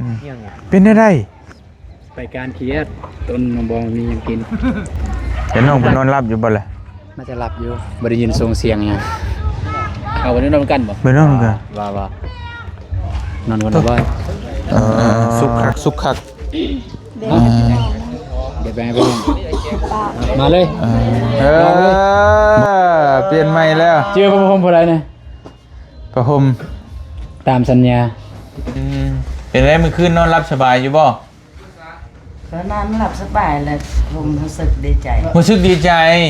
ອືມ ເປັນແນວໃດ? ໄປການຂຽດ ຕົ້ນນ້ອງບອງມີຫຍັງກິນ. ເຫັນນ້ອງເພິ່ນນອນຫຼັບຢູ່ບໍ່ລະ? ໜ້າຈະຫຼັບຢູ່ ບໍ່ໄດ້ຍິນສົ່ງສຽງຫຍັງ. ເອົາໄປນອນນຳກັນບໍ່? ໄປນອນນຳກັນ. ວ່າ ວ່າ ນອນກັນບໍ່? ເອີ ສຸກຄັກ ສຸກຄັກ. ອ່າ ດຽວແບ່ງໃຫ້ເພິ່ນ ມາເລີຍ. ເອີ ເອີ ປ່ຽນໃໝ່ແລ້ວ. ເຈີຜ້າຫົ່ມຜູ້ໃດນະ? ຜ້າຫົ່ມຕາມສັນຍາ. ອືມ ເປັນໄງມື້ຄືນນອນຫຼັບສະບາຍຢູ່ບໍ່? ກໍນອນຫຼັບສະບາຍແຫຼະ ຜົມຮູ້ສຶກດີໃຈ. ຮູ້ສຶກດີໃຈ. ໂອ້ຍ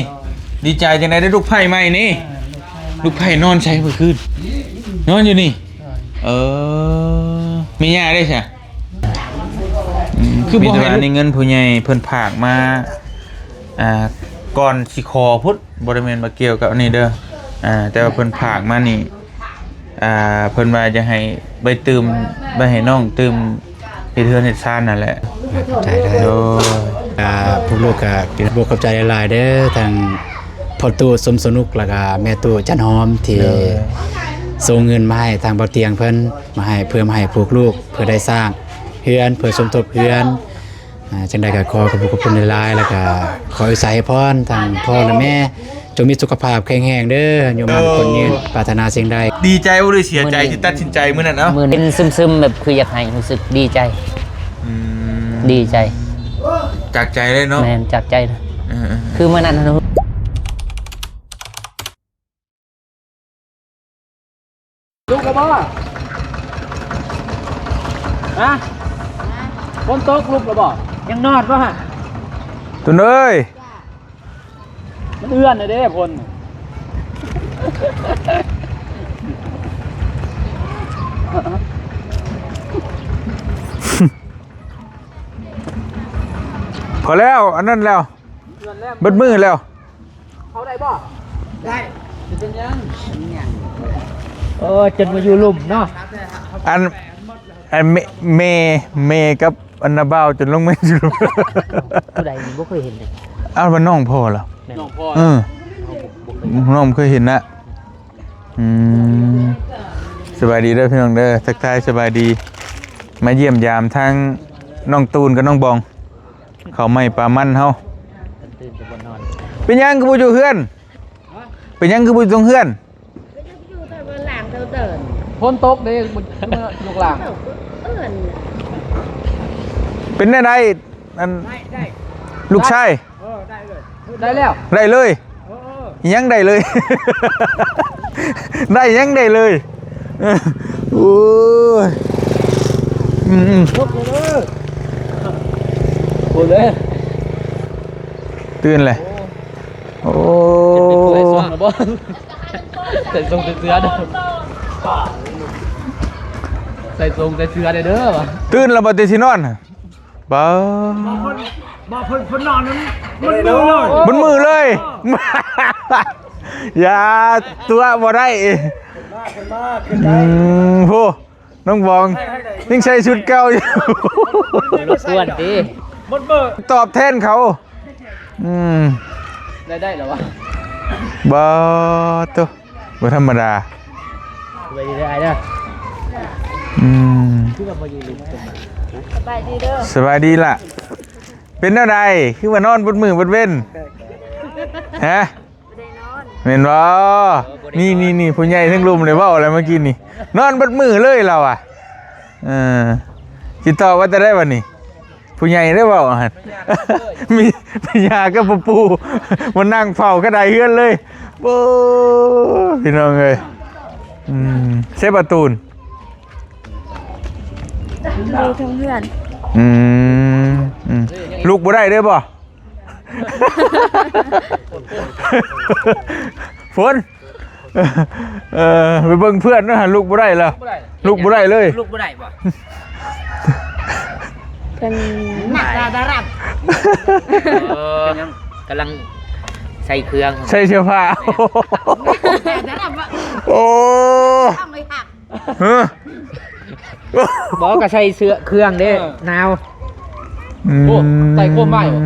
ດີໃຈຈັ່ງໃດໄດ້ລູກໃພ້ໃໝ່ນີ້? ເອີ ລູກໃພ້ໃໝ່. ລູກໃພ້ນອນໃສມື້ຄືນ? ນອນຢູ່ນີ້. ໂອ້ຍ ເອີ ແມ່ຍ່າເດ້ຊະ? ອືມ ຄືບໍ່ໃຫ້ ມີແຕ່ວ່າອັນນີ້ເງິນຜູ້ໃຫຍ່ເພິ່ນຝາກມາ ອ່າ ກ່ອນຊິຂໍພຸ້ນ ບໍ່ໄດ້ແມ່ນວ່າກ່ຽວກັບອັນນີ້ເດີ. ອ່າ ແຕ່ວ່າເພິ່ນຝາກມານີ້ ອ່າ ເພິ່ນວ່າຈະໃຫ້ໄປຕື່ມ ໄປໃຫ້ນ້ອງຕື່ມເຮັດເຮືອນເຮັດຊານນັ້ນແຫຼະ. ຂອບໃຈເດີ. ໂດຍ. ອ່າ ພວກລູກກໍເປັນ ຂອບໃຈຫຼາຍໆເດີ ທັງພໍ່ຕູ້ສົມສະໜຸກ ແລ້ວກໍແມ່ຕູ້ຈັນຫອມ ທີ່ ໂດຍ ສົ່ງເງິນມາໃຫ້ທາງບ່າວຕຽງເພິ່ນ ມາໃຫ້ ເພື່ອມາໃຫ້ພວກລູກ ເພື່ອໄດ້ສ້າງເຮືອນ ເພື່ອສົມທົບເຮືອນ. ອ່າ ຈັ່ງໃດກໍຂໍຂອບຄຸນຂອບຄຸນຫຼາຍໆ ແລ້ວກໍຂໍອວຍໄຊໃຫ້ພອນທັງພໍ່ ແລະ ແມ່ ຈົ່ງມີສຸຂະພາບແຂງແຮງເດີ ອາຍຸໝັ້ນຂວັນຍືນ ປາດຖະໜາສິ່ງໃດ. ດີໃຈບໍ່ ຫຼື ເສຍໃຈທີ່ຕັດສິນໃຈມື້ນັ້ນເນາະ? ມື້ນັ້ນເປັນຊຶມໆ ແບບຄືຢາກໄຫ້ ຮູ້ສຶກດີໃຈ. ອືມ ດີໃຈ ຈາກໃຈເລີຍເນາະ? ແມ່ນ ຈາກໃຈເລີຍ. ເອີໆໆ ຄືມື້ນັ້ນ ລຸກແລ້ວບໍ່? ຮະ? ຝົນຕົກ ລຸກແລ້ວບໍ່? ຍັງນອນບໍ່ຮະ? ຕຸນເອີຍ ມັນເອື້ອນເດ້ຝົນ. ພໍແລ້ວ ອັນນັ້ນແລ້ວ ເບິດມື້ແລ້ວ. ເອົາໄດ້ບໍ່? ໄດ້. ຊິເປັນຫຍັງ? ເອີ ຈົນມາຢູ່ລຸ່ມເນາະ. ອັນ ອັນແມ່ ແມ່ ແມ່ກັບອັນນ້າບ່າວຈົນລົງມາຢູ່ລຸ່ມ. ຜູ້ໃດນີ້ບໍ່ເຄີຍເຫັນເລີຍ. ອ້າວ ວ່ານ້ອງພໍ່ລະ? ແມ່ນ ນ້ອງພໍ່. ເອີ ເຮົາບໍ່ ບໍ່ເຄີຍ ນ້ອງບໍ່ເຄີຍເຫັນນະ. ອືມ ສະບາຍດີເດີພີ່ນ້ອງເດີ ທັກທາຍສະບາຍດີ ມາຢ້ຽມຢາມທາງນ້ອງຕູນກັບນ້ອງບອງ. ເຂົ້າໃໝ່ປາມັນເຮົາ. ເປັນຫຍັງຄືບໍ່ຢູ່ເຮືອນ? ເປັນຫຍັງຄືບໍ່ຢູ່ເທິງເຮືອນ? ຝົນຕົກເດ້ ຢູ່ຂ້າງລ່າງ. ເປັນແນວໃດ ອັນ ລູກຊາຍ? ໄດ້ແລ້ວ ໄດ້ເລີຍ. ເອີ ເອີ ຍັງໄດ້ເລີຍ ໄດ້ ຍັງໄດ້ເລີຍ. ໂອ້ຍ ອືມໆ ລຸກເລີຍເດີ ລຸກເລີຍ ຕື່ນແຫຼະ. ໂອ້ ໂອ້ ຈະໄປເປື່ອຍຊ່ອງແລ້ວບໍ່? ໃສ່ຊົງໃສ່ເສື້ອເດີ ໃສ່ຊົງໃສ່ເສື້ອເດີ. ຕື່ນແລ້ວບໍ່ ແຕ່ຊິນອນ? ບໍ່ ບໍ່ເພິ່ນ ບໍ່ເພິ່ນ ເພິ່ນນອນນັ້ນມັນມືເລີຍ ມັນມືເລີຍ. ຢ່າຕົວະບໍ່ໄດ້. ອືມ ໂຫ ນ້ອງບອງຍັງໃສ່ຊຸດເກົ່າຢູ່. ລົບກວນຕິ ຕອບແທນເຂົາ. ອືມ ໄດ້ ໄດ້ແລ້ວວະ. ບໍ່ໂຕ ບໍ່ທຳມະດາ. ສະບາຍດີເດີອ້າຍເດີ. ອືມ ຄືວ່າບໍ່ຢູ່ລຸ່ມ. ສະບາຍດີເດີ ສະບາຍດີລະ. ເປັນແນວໃດ ຄືວ່ານອນເບິດມື້ເບິດເວັນ? ຮະ ບໍ່ໄດ້ນອນ ແມ່ນບໍ່? ເອີ ບໍ່ໄດ້ນອນ. ນີ້ໆໆ ຜູ້ໃຫຍ່ເທິງລຸ່ມໄດ້ເວົ້າແລ້ວເມື່ອກີ້ນີ້ ນອນເບິດມື້ເລີຍລາວອະ. ເອີ ຊິຕອບວ່າແຕ່ໃດບັດນີ້? ຜູ້ໃຫຍ່ໄດ້ເວົ້າຫັ້ນ ມີ ມີຍາກັບພໍ່ປູ່ມານັ່ງເຝົ້າກະໄດເຮືອນເລີຍ. ໂອ້ ພີ່ນ້ອງເອີຍ. ອືມ ໃສ່ປະຕູນ ຢູ່ເທິງເຮືອນ. ອືມ ອືມ ລຸກບໍ່ໄດ້ເດີບໍ່? ຝົນ ເອີ ໄປເບິ່ງເພື່ອນເນາະ ລຸກບໍ່ໄດ້ແລ້ວ ລຸກບໍ່ໄດ້ເລີຍ. ລຸກບໍ່ໄດ້ບໍ່? ເພິ່ນ ເອີ ກຳລັງໃສ່ເຄື່ອງ ໃສ່ເສື້ອຜ້າ. ໂອ້ ຮະ ບໍ່ ກໍໃສ່ເສື້ອເຄື່ອງເດ້ ເອີ ໜາວ. ອືມ ໂອ້ ໃສ່ໂຄມໄມ້ບໍ່?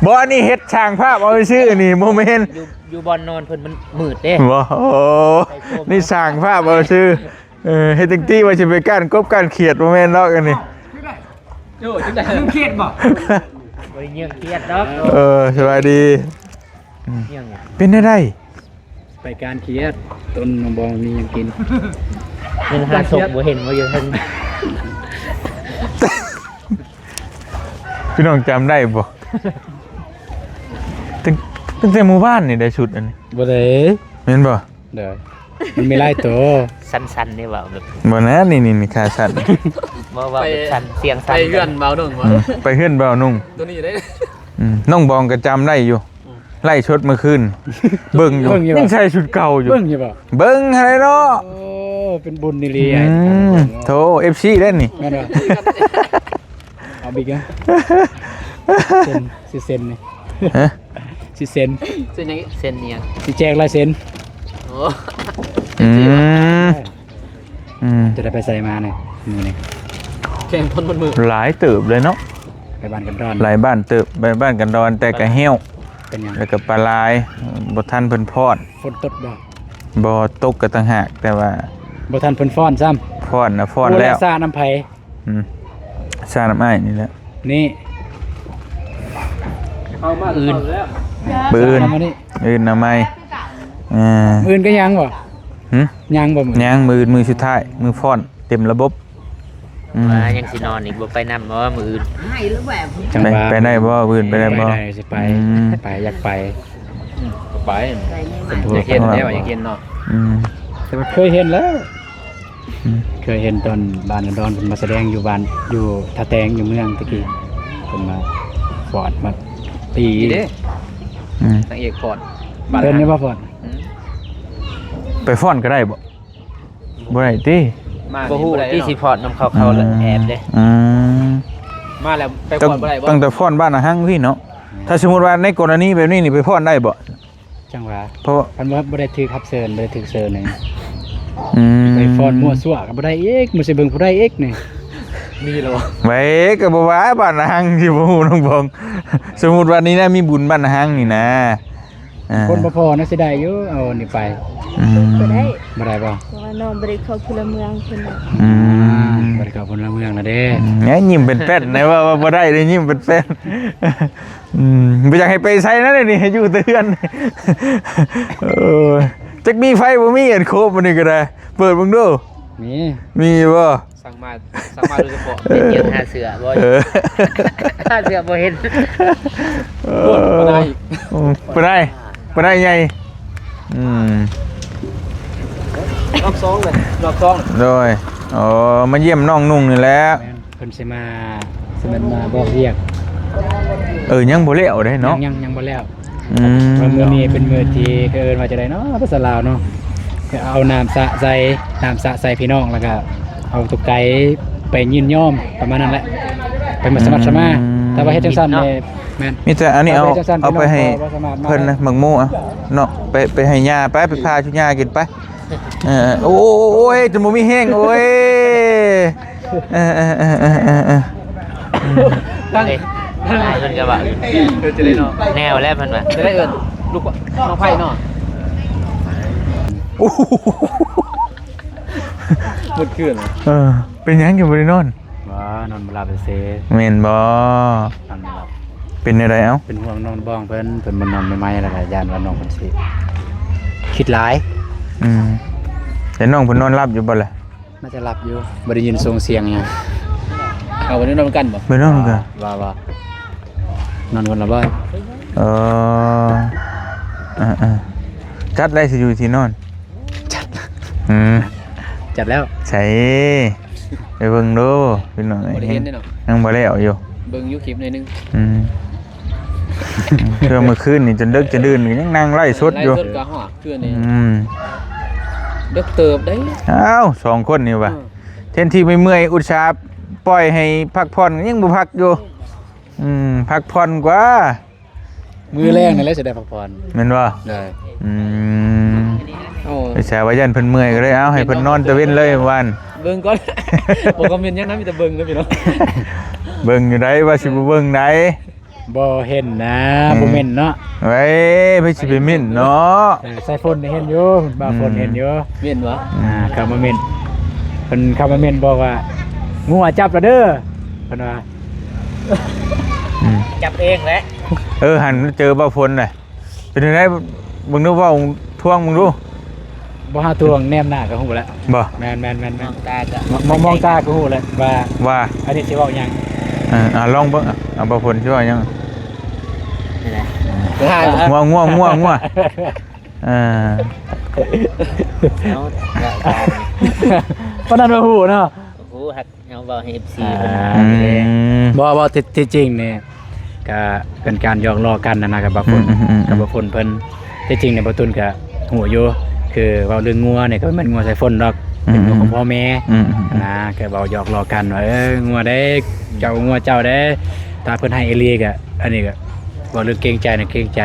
ບໍ່ ອັນນີ້ເຮັດສ້າງພາບເອົາຊື່ນີ້ ບໍ່ແມ່ນ ຢູ່ ຢູ່ບ່ອນນອນເພິ່ນມັນມືດເດ້. ບໍ່ ໂອ້ ໃສ່ໂຄມໄມ້ ນີ້ສ້າງພາບເອົາຊື່. ເອີ ເຮັດຈັ່ງຕິວ່າຊິໄປກ້ານກົບກ້ານຂຽດ ບໍ່ແມ່ນດອກອັນນີ້. ໂອ້ ຈັ່ງໃດ ມຶງຄຽດບໍ່? ບໍ່ໄດ້ເຫຍື້ອງຄຽດດອກ. ເອີ ສະບາຍດີ. ອືມ ເຫຍື້ອງຫຍັງ? ເປັນແນວໃດ? ໄປການຄຽດ ຕົ້ນນ້ອງບອງມີຫຍັງກິນ? ເງິນຫ້າສົກບໍ່ເຫັນບໍ່ຢູ່ເທິງ. ພີ່ນ້ອງຈຳໄດ້ບໍ່? ຕັ້ງ ຕັ້ງແຕ່ມື້ວານນີ້ໄດ້ຊຸດອັນນີ້. ບໍ່ໄດ້. ແມ່ນບໍ່? ໂດຍ ມັນມີຫຼາຍໂຕ. ສັ້ນໆ ນີ້ເວົ້າແບບ ບໍ່ນະ ນີ້ໆ ຂາສັ້ນ. ບໍ່ເວົ້າແບບສັ້ນ ສຽງສັ້ນ ໄປເຮືອນບ່າວໜຸ່ງບໍ່? ອືມ ໄປເຮືອນບ່າວໜຸ່ງ ໂຕນີ້ໄດ້. ອືມ ນ້ອງບອງກໍຈຳໄດ້ຢູ່. ອືມ ໄລຟ໌ສົດມື້ຄືນ ເບິ່ງຢູ່ ເບິ່ງຢູ່ ຍັງໃສ່ຊຸດເກົ່າຢູ່. ເບິ່ງຢູ່ບໍ່? ເບິ່ງຫັ້ນແຫຼະເນາະ. ໂອ້ ເປັນບຸນອີ່ຫຼີ. ອືມ ໂທ ເອັຟຊີ ເດ້ນີ້. ແມ່ນບໍ່? ເອົາອີກນະ ເຊັນ ຊິເຊັນນີ້. ຮະ? ຊິເຊັນ ເຊັນຫຍັງ? ເຊັນອີ່ຫຍັງ? ຊິແຈກລາຍເຊັນ. ໂອ້ ອືມ ອືມ ຈະໄດ້ໄປໃສມານີ້ມື້ນີ້? ແຂ່ງຄົນໝົດມື້ ຫຼາຍເຕີບເລີຍເນາະ. ໄປບ້ານກັນດອນ ຫຼາຍບ້ານເຕີບ ໄປບ້ານກັນດອນ ແຕ່ກະແຫ້ວ. ເປັນຫຍັງ? ແລ້ວກະປາລາຍ ບໍ່ທັນເພິ່ນພອດ. ຝົນຕົກບໍ່? ບໍ່ຕົກກະຕ່າງຫາກ ແຕ່ວ່າ ບໍ່ທັນເພິ່ນຟ້ອນຊ້ຳ. ຟ້ອນນະ ຟ້ອນແລ້ວ. ໂອ້ ແລ້ວສານ້ຳໃຜ? ອືມ ສານ້ຳອ້າຍນີ້ແຫຼະ. ນີ້ ເອົາມາ ອື່ນ ມື້ອື່ນ ສານ້ຳນີ້ ອື່ນນະໄໝ. ເອີ ມື້ອື່ນກໍຍັງບໍ່? ຫຶ? ຍັງບໍ່ມື້? ຍັງ ມື້ອື່ນມື້ສຸດທ້າຍ ມື້ຟ້ອນເຕັມລະບົບ. ອືມ ວ່າຍັງຊິນອນອີກ ບໍ່ໄປນຳບໍ່ມື້ອື່ນ? ຈັ່ງໃດ ໄປໄດ້ບໍ່? ມື້ອື່ນໄປໄດ້ບໍ່? ໄປໄດ້ ຊິໄປ. ອືມ ໄປ ຢາກໄປ. ອືມ ກໍໄປ ຢາກເຫັນແລ້ວ ຢາກເຫັນເນາະ. ອືມ ແຕ່ວ່າເຄີຍເຫັນແລ້ວ. ອືມ ເຄີຍເຫັນຕອນບ້ານດອນເພິ່ນມາສະແດງຢູ່ບ້ານ ຢູ່ທ່າແຕງ ຢູ່ເມືອງຕະກີ້ ເພິ່ນມາຟອດມາຕີ. ນີ້ເດ້ ອືມ ນາງເອກຟອດ ເພິ່ນນີ້ວ່າຟອດ. ອືມ ໄປຟ້ອນກໍໄດ້ບໍ່? ບໍ່ໄດ້ຕິ. ມາ ບໍ່ຮູ້ຕິ ຊິຟ້ອນນຳເຂົາ ເຂົາລະແອບເດ້. ອືມ ມາແລ້ວໄປຟ້ອນບໍ່ໄດ້ບໍ່? ຕັ້ງແຕ່ຟ້ອນບ້ານນາຮັງພີ້ເນາະ. ຖ້າສົມມຸດວ່າໃນກໍລະນີແບບນີ້ນີ້ ໄປຟ້ອນໄດ້ບໍ່? ຈັ່ງວ່າ ເພາະວ່າ ຄັນວ່າບໍ່ໄດ້ຖືກຮັບເຊີນ ບໍ່ໄດ້ຖືກເຊີນນີ້. ອືມ ໄປຟ້ອນມົ້ວຊົ່ວກໍບໍ່ໄດ້ອີກ ບໍ່ຊິເບິ່ງຜູ້ໃດອີກນີ້. ມີແລ້ວ ໄວ້ກໍບໍ່ວ່າ ບ້ານນາຮັງຊິບໍ່ຮູ້ນ້ອງບອງ. ສົມມຸດວ່ານີ້ນະ ມີບຸນບ້ານນາຮັງນີ້ນະ. ອ່າ ຄົນບໍ່ພໍນະ ຊິໄດ້ຢູ່ ເອົານີ້ໄປ. ອືມ ບໍ່ໄດ້ ບໍ່ໄດ້ບໍ່? ເພາະວ່ານ້ອງບໍ່ໄດ້ເຂົ້າພົນລະເມືອງເພິ່ນນະ. ອືມ ອ່າ ບໍ່ໄດ້ເຂົ້າພົນລະເມືອງນະເດ້. ອືມ ແຫມ ຍິ້ມເປັນແປ້ນນະ ວ່າ ວ່າບໍ່ໄດ້ເດ້ ຍິ້ມເປັນແປ້ນ. ອືມ ບໍ່ຢາກໃຫ້ໄປໃສນະ ດຽວນີ້ໃຫ້ຢູ່ແຕ່ເຮືອນ. ເອີ ຈັກມີໄຟບໍ່ມີ ອັນໂຄບມື້ນີ້ກໍໄດ້ ເປີດເບິ່ງດູ. ມີ ມີບໍ່? ສັ່ງມາ ສັ່ງມາໂດຍສະເພາະ. ເອີ ໄປເກັບຫາເສື້ອບໍ່? ເອີ ຫາເສື້ອບໍ່ເຫັນ. ເອີ ປານໃດ ອືມ ປານໃດ ປານໃດໃຫຍ່. ອືມ ຮອບສອງເລີຍ ຮອບສອງ. ໂດຍ ອໍ ມາຢ້ຽມນ້ອງນຸ່ງນີ້ແຫຼະ. ແມ່ນ ເພິ່ນຊິມາ ຊິແມ່ນມາບອກວຽກ. ເອີ ຍັງບໍ່ແລ້ວເດ້ເນາະ. ຍັງ ຍັງ ຍັງບໍ່ແລ້ວ. ອືມ ວ່າມື້ນີ້ເປັນມື້ທີ່ ເຂົາເອີ້ນວ່າຈັ່ງໃດເນາະ ພາສາລາວເນາະ ເອົານ້ຳສະໃສ່ ນ້ຳສະໃສ່ພີ່ນ້ອງ ແລ້ວກໍເອົາຕຸກໄກ່ໄປຍິນຍອມ ປະມານນັ້ນແຫຼະ ໄປມາສະໝັດສະໝາ. ອືມ ແຕ່ວ່າເຮັດຈັ່ງຊັ້ນນີ້ ແມ່ນ ມີແຕ່ອັນນີ້ເອົາ ເອົາໄປໃຫ້ເພິ່ນນະ ໝາກໂມເອົາເນາະ ໄປ ໄປໃຫ້ຍ່າ ໄປ ໄປຜ່າສູ່ຍ່າກິນໄປ. ເອີ ໂອ້ຍ ຈົນບໍ່ມີແຮງ ໂອ້ຍ. ເອີ ເອີ ເອີ ເອີ ເອີ ເອີ ຕັ້ງ ເອີ ເພິ່ນກໍວ່າ ເອີ ຈະໄດ້ເນາະ ແນວແລ້ວເພິ່ນວ່າ ຈະໄດ້ເອີ້ນລູກນ້ອງໄຜ່ເນາະ. ໂອ້ໂຫ ໝົດຄືນ. ເອີ ເປັນຫຍັງຈຶ່ງບໍ່ໄດ້ນອນ? ບໍ່ ນອນບໍ່ຫຼັບຊື່ໆ. ແມ່ນບໍ່? ນອນບໍ່ຫຼັບ. ເປັນແນວໃດເອົ້າ? ເປັນຫ່ວງນ້ອງບອງເພິ່ນ ເພິ່ນມານອນໃໝ່ໆ ແລ້ວກໍຢ້ານວ່ານ້ອງເພິ່ນຊິຄິດຫຼາຍ. ອືມ ແຕ່ນ້ອງເພິ່ນນອນຫຼັບຢູ່ບໍ່ລະ? ໜ້າຈະຫຼັບຢູ່ ບໍ່ໄດ້ຍິນສົ່ງສຽງຫຍັງ. ເອົາ ໄປນອນນຳກັນບໍ່? ໄປນອນນຳກັນ. ວ່າ ວ່າ ນອນຄົນລະບ່ອນ. ເອີ ເອີ ເອີ ຈັດໄດ້ຊິຢູ່ທີ່ນອນ. ຈັດ ອືມ ຈັດແລ້ວ. ໃສ ໄປເບິ່ງດູພີ່ນ້ອງເອີຍ. ບໍ່ໄດ້ເຫັນເດ້ເນາະ ຍັງບໍ່ແລ້ວຢູ່ ເບິ່ງຢູ່ຄລິບໜ້ອຍໜຶ່ງ. ອືມ ຄືເມື່ອຄືນນີ້ຈົນເດິກຈະດື່ນ ຍັງນັ່ງໄລຟ໌ສົດຢູ່ ໄລຟ໌ສົດກໍຮອດຄືນນີ້. ອືມ ເດິກເຕີບເດ້. ອ້າວ ສອງຄົນນີ້ວ່າ ເອີ ແທນທີ່ເມື່ອຍໆ ອຸດສ່າປ່ອຍໃຫ້ພັກຜ່ອນ ຍັງບໍ່ພັກຢູ່. ອືມ ພັກຜ່ອນກວ່າ. ມື້ແລງນັ້ນແຫຼະຊິໄດ້ພັກຜ່ອນ ແມ່ນບໍ່? ໄດ້. ອືມ ໂອ້ ໄປແຊວ່າຢ້ານເພິ່ນເມື່ອຍກໍເລີຍ ເອົາ ໃຫ້ເພິ່ນນອນຕາເວັນເລີຍວານ. ເບິ່ງກ່ອນ ບໍ່ຄອມເມັນຫຍັງນະ ມີແຕ່ເບິ່ງເດີພີ່ນ້ອງ. ເບິ່ງຢູ່ໃດ ວ່າຊິບໍ່ເບິ່ງໃດ. ບໍ່ເຫັນນະ. ອືມ ບໍ່ເມັນເນາະ. ເອີຍ ໃຜຊິໄປເມັນເນາະ. ເອີ ສາຍຝົນນີ້ເຫັນຢູ່ ບ່າວຝົນເຫັນຢູ່. ເມັນຫວາ? ອ່າ ເຂົ້າມາເມັນ ເພິ່ນເຂົ້າມາເມັນບອກວ່າ ງົວຈັບລະເດີ ເພິ່ນວ່າ. ອືມ ຈັບເອງແຫຼະ. ເອີ ຫັ້ນເຈີບ່າວຝົນນະ ເປັນຈັ່ງໃດ ເບິ່ງດູ ເວົ້າທວງເບິ່ງດູ. ບໍ່ຫາທວງ ແນມໜ້າກໍຮູ້ແລ້ວ. ບໍ່? ແມ່ນໆໆໆ ມອງຕາກໍ ມອງ ມອງຕາກໍຮູ້ແລ້ວວ່າ ວ່າ ອັນນີ້ຊິເວົ້າຫຍັງ. ເອີ ອ່າ ລອງເບິ່ງ ອ່າ ບ່າວຝົນຊິເວົ້າຫຍັງ. ງົວ ງົວ ງົວ ງົວ. ເອີ ເອົາ ປານນັ້ນບໍ່ຮູ້ເນາະ. ໂອ້ໂຫ ຮັກ ເຮົາເວົ້າໃຫ້ເອັຟຊີ ອ່າ ເພິ່ນ ອືມ ບໍ່ ເວົ້າທີ່ ທີ່ຈິງນີ້ກະເປັນການຫຍອກລໍ້ກັນຫັ້ນນະ ກັບບ່າວຝົນ ອືມໆໆໆ ກັບບ່າວຝົນເພິ່ນ. ທີ່ຈິງນີ້ບ່າວຕຸນກະຮູ້ຢູ່ ຄືເວົ້າເລື່ອງງົວນີ້ກໍບໍ່ແມ່ນງົວສາຍຝົນດອກ ເປັນງົວຂອງ ອືມໆໆ ພໍ່ແມ່ ອືມໆໆ ນະ ກໍເວົ້າຫຍອກລໍ້ກັນວ່າ ເອີ ງົວເດ້ ເຈົ້າ ງົວເຈົ້າເດ້. ຖ້າເພິ່ນໃຫ້ອີ່ຫຼີກະ ອັນນີ້ກະເວົ້າເລື່ອງເກງໃຈນະ ເກງໃຈ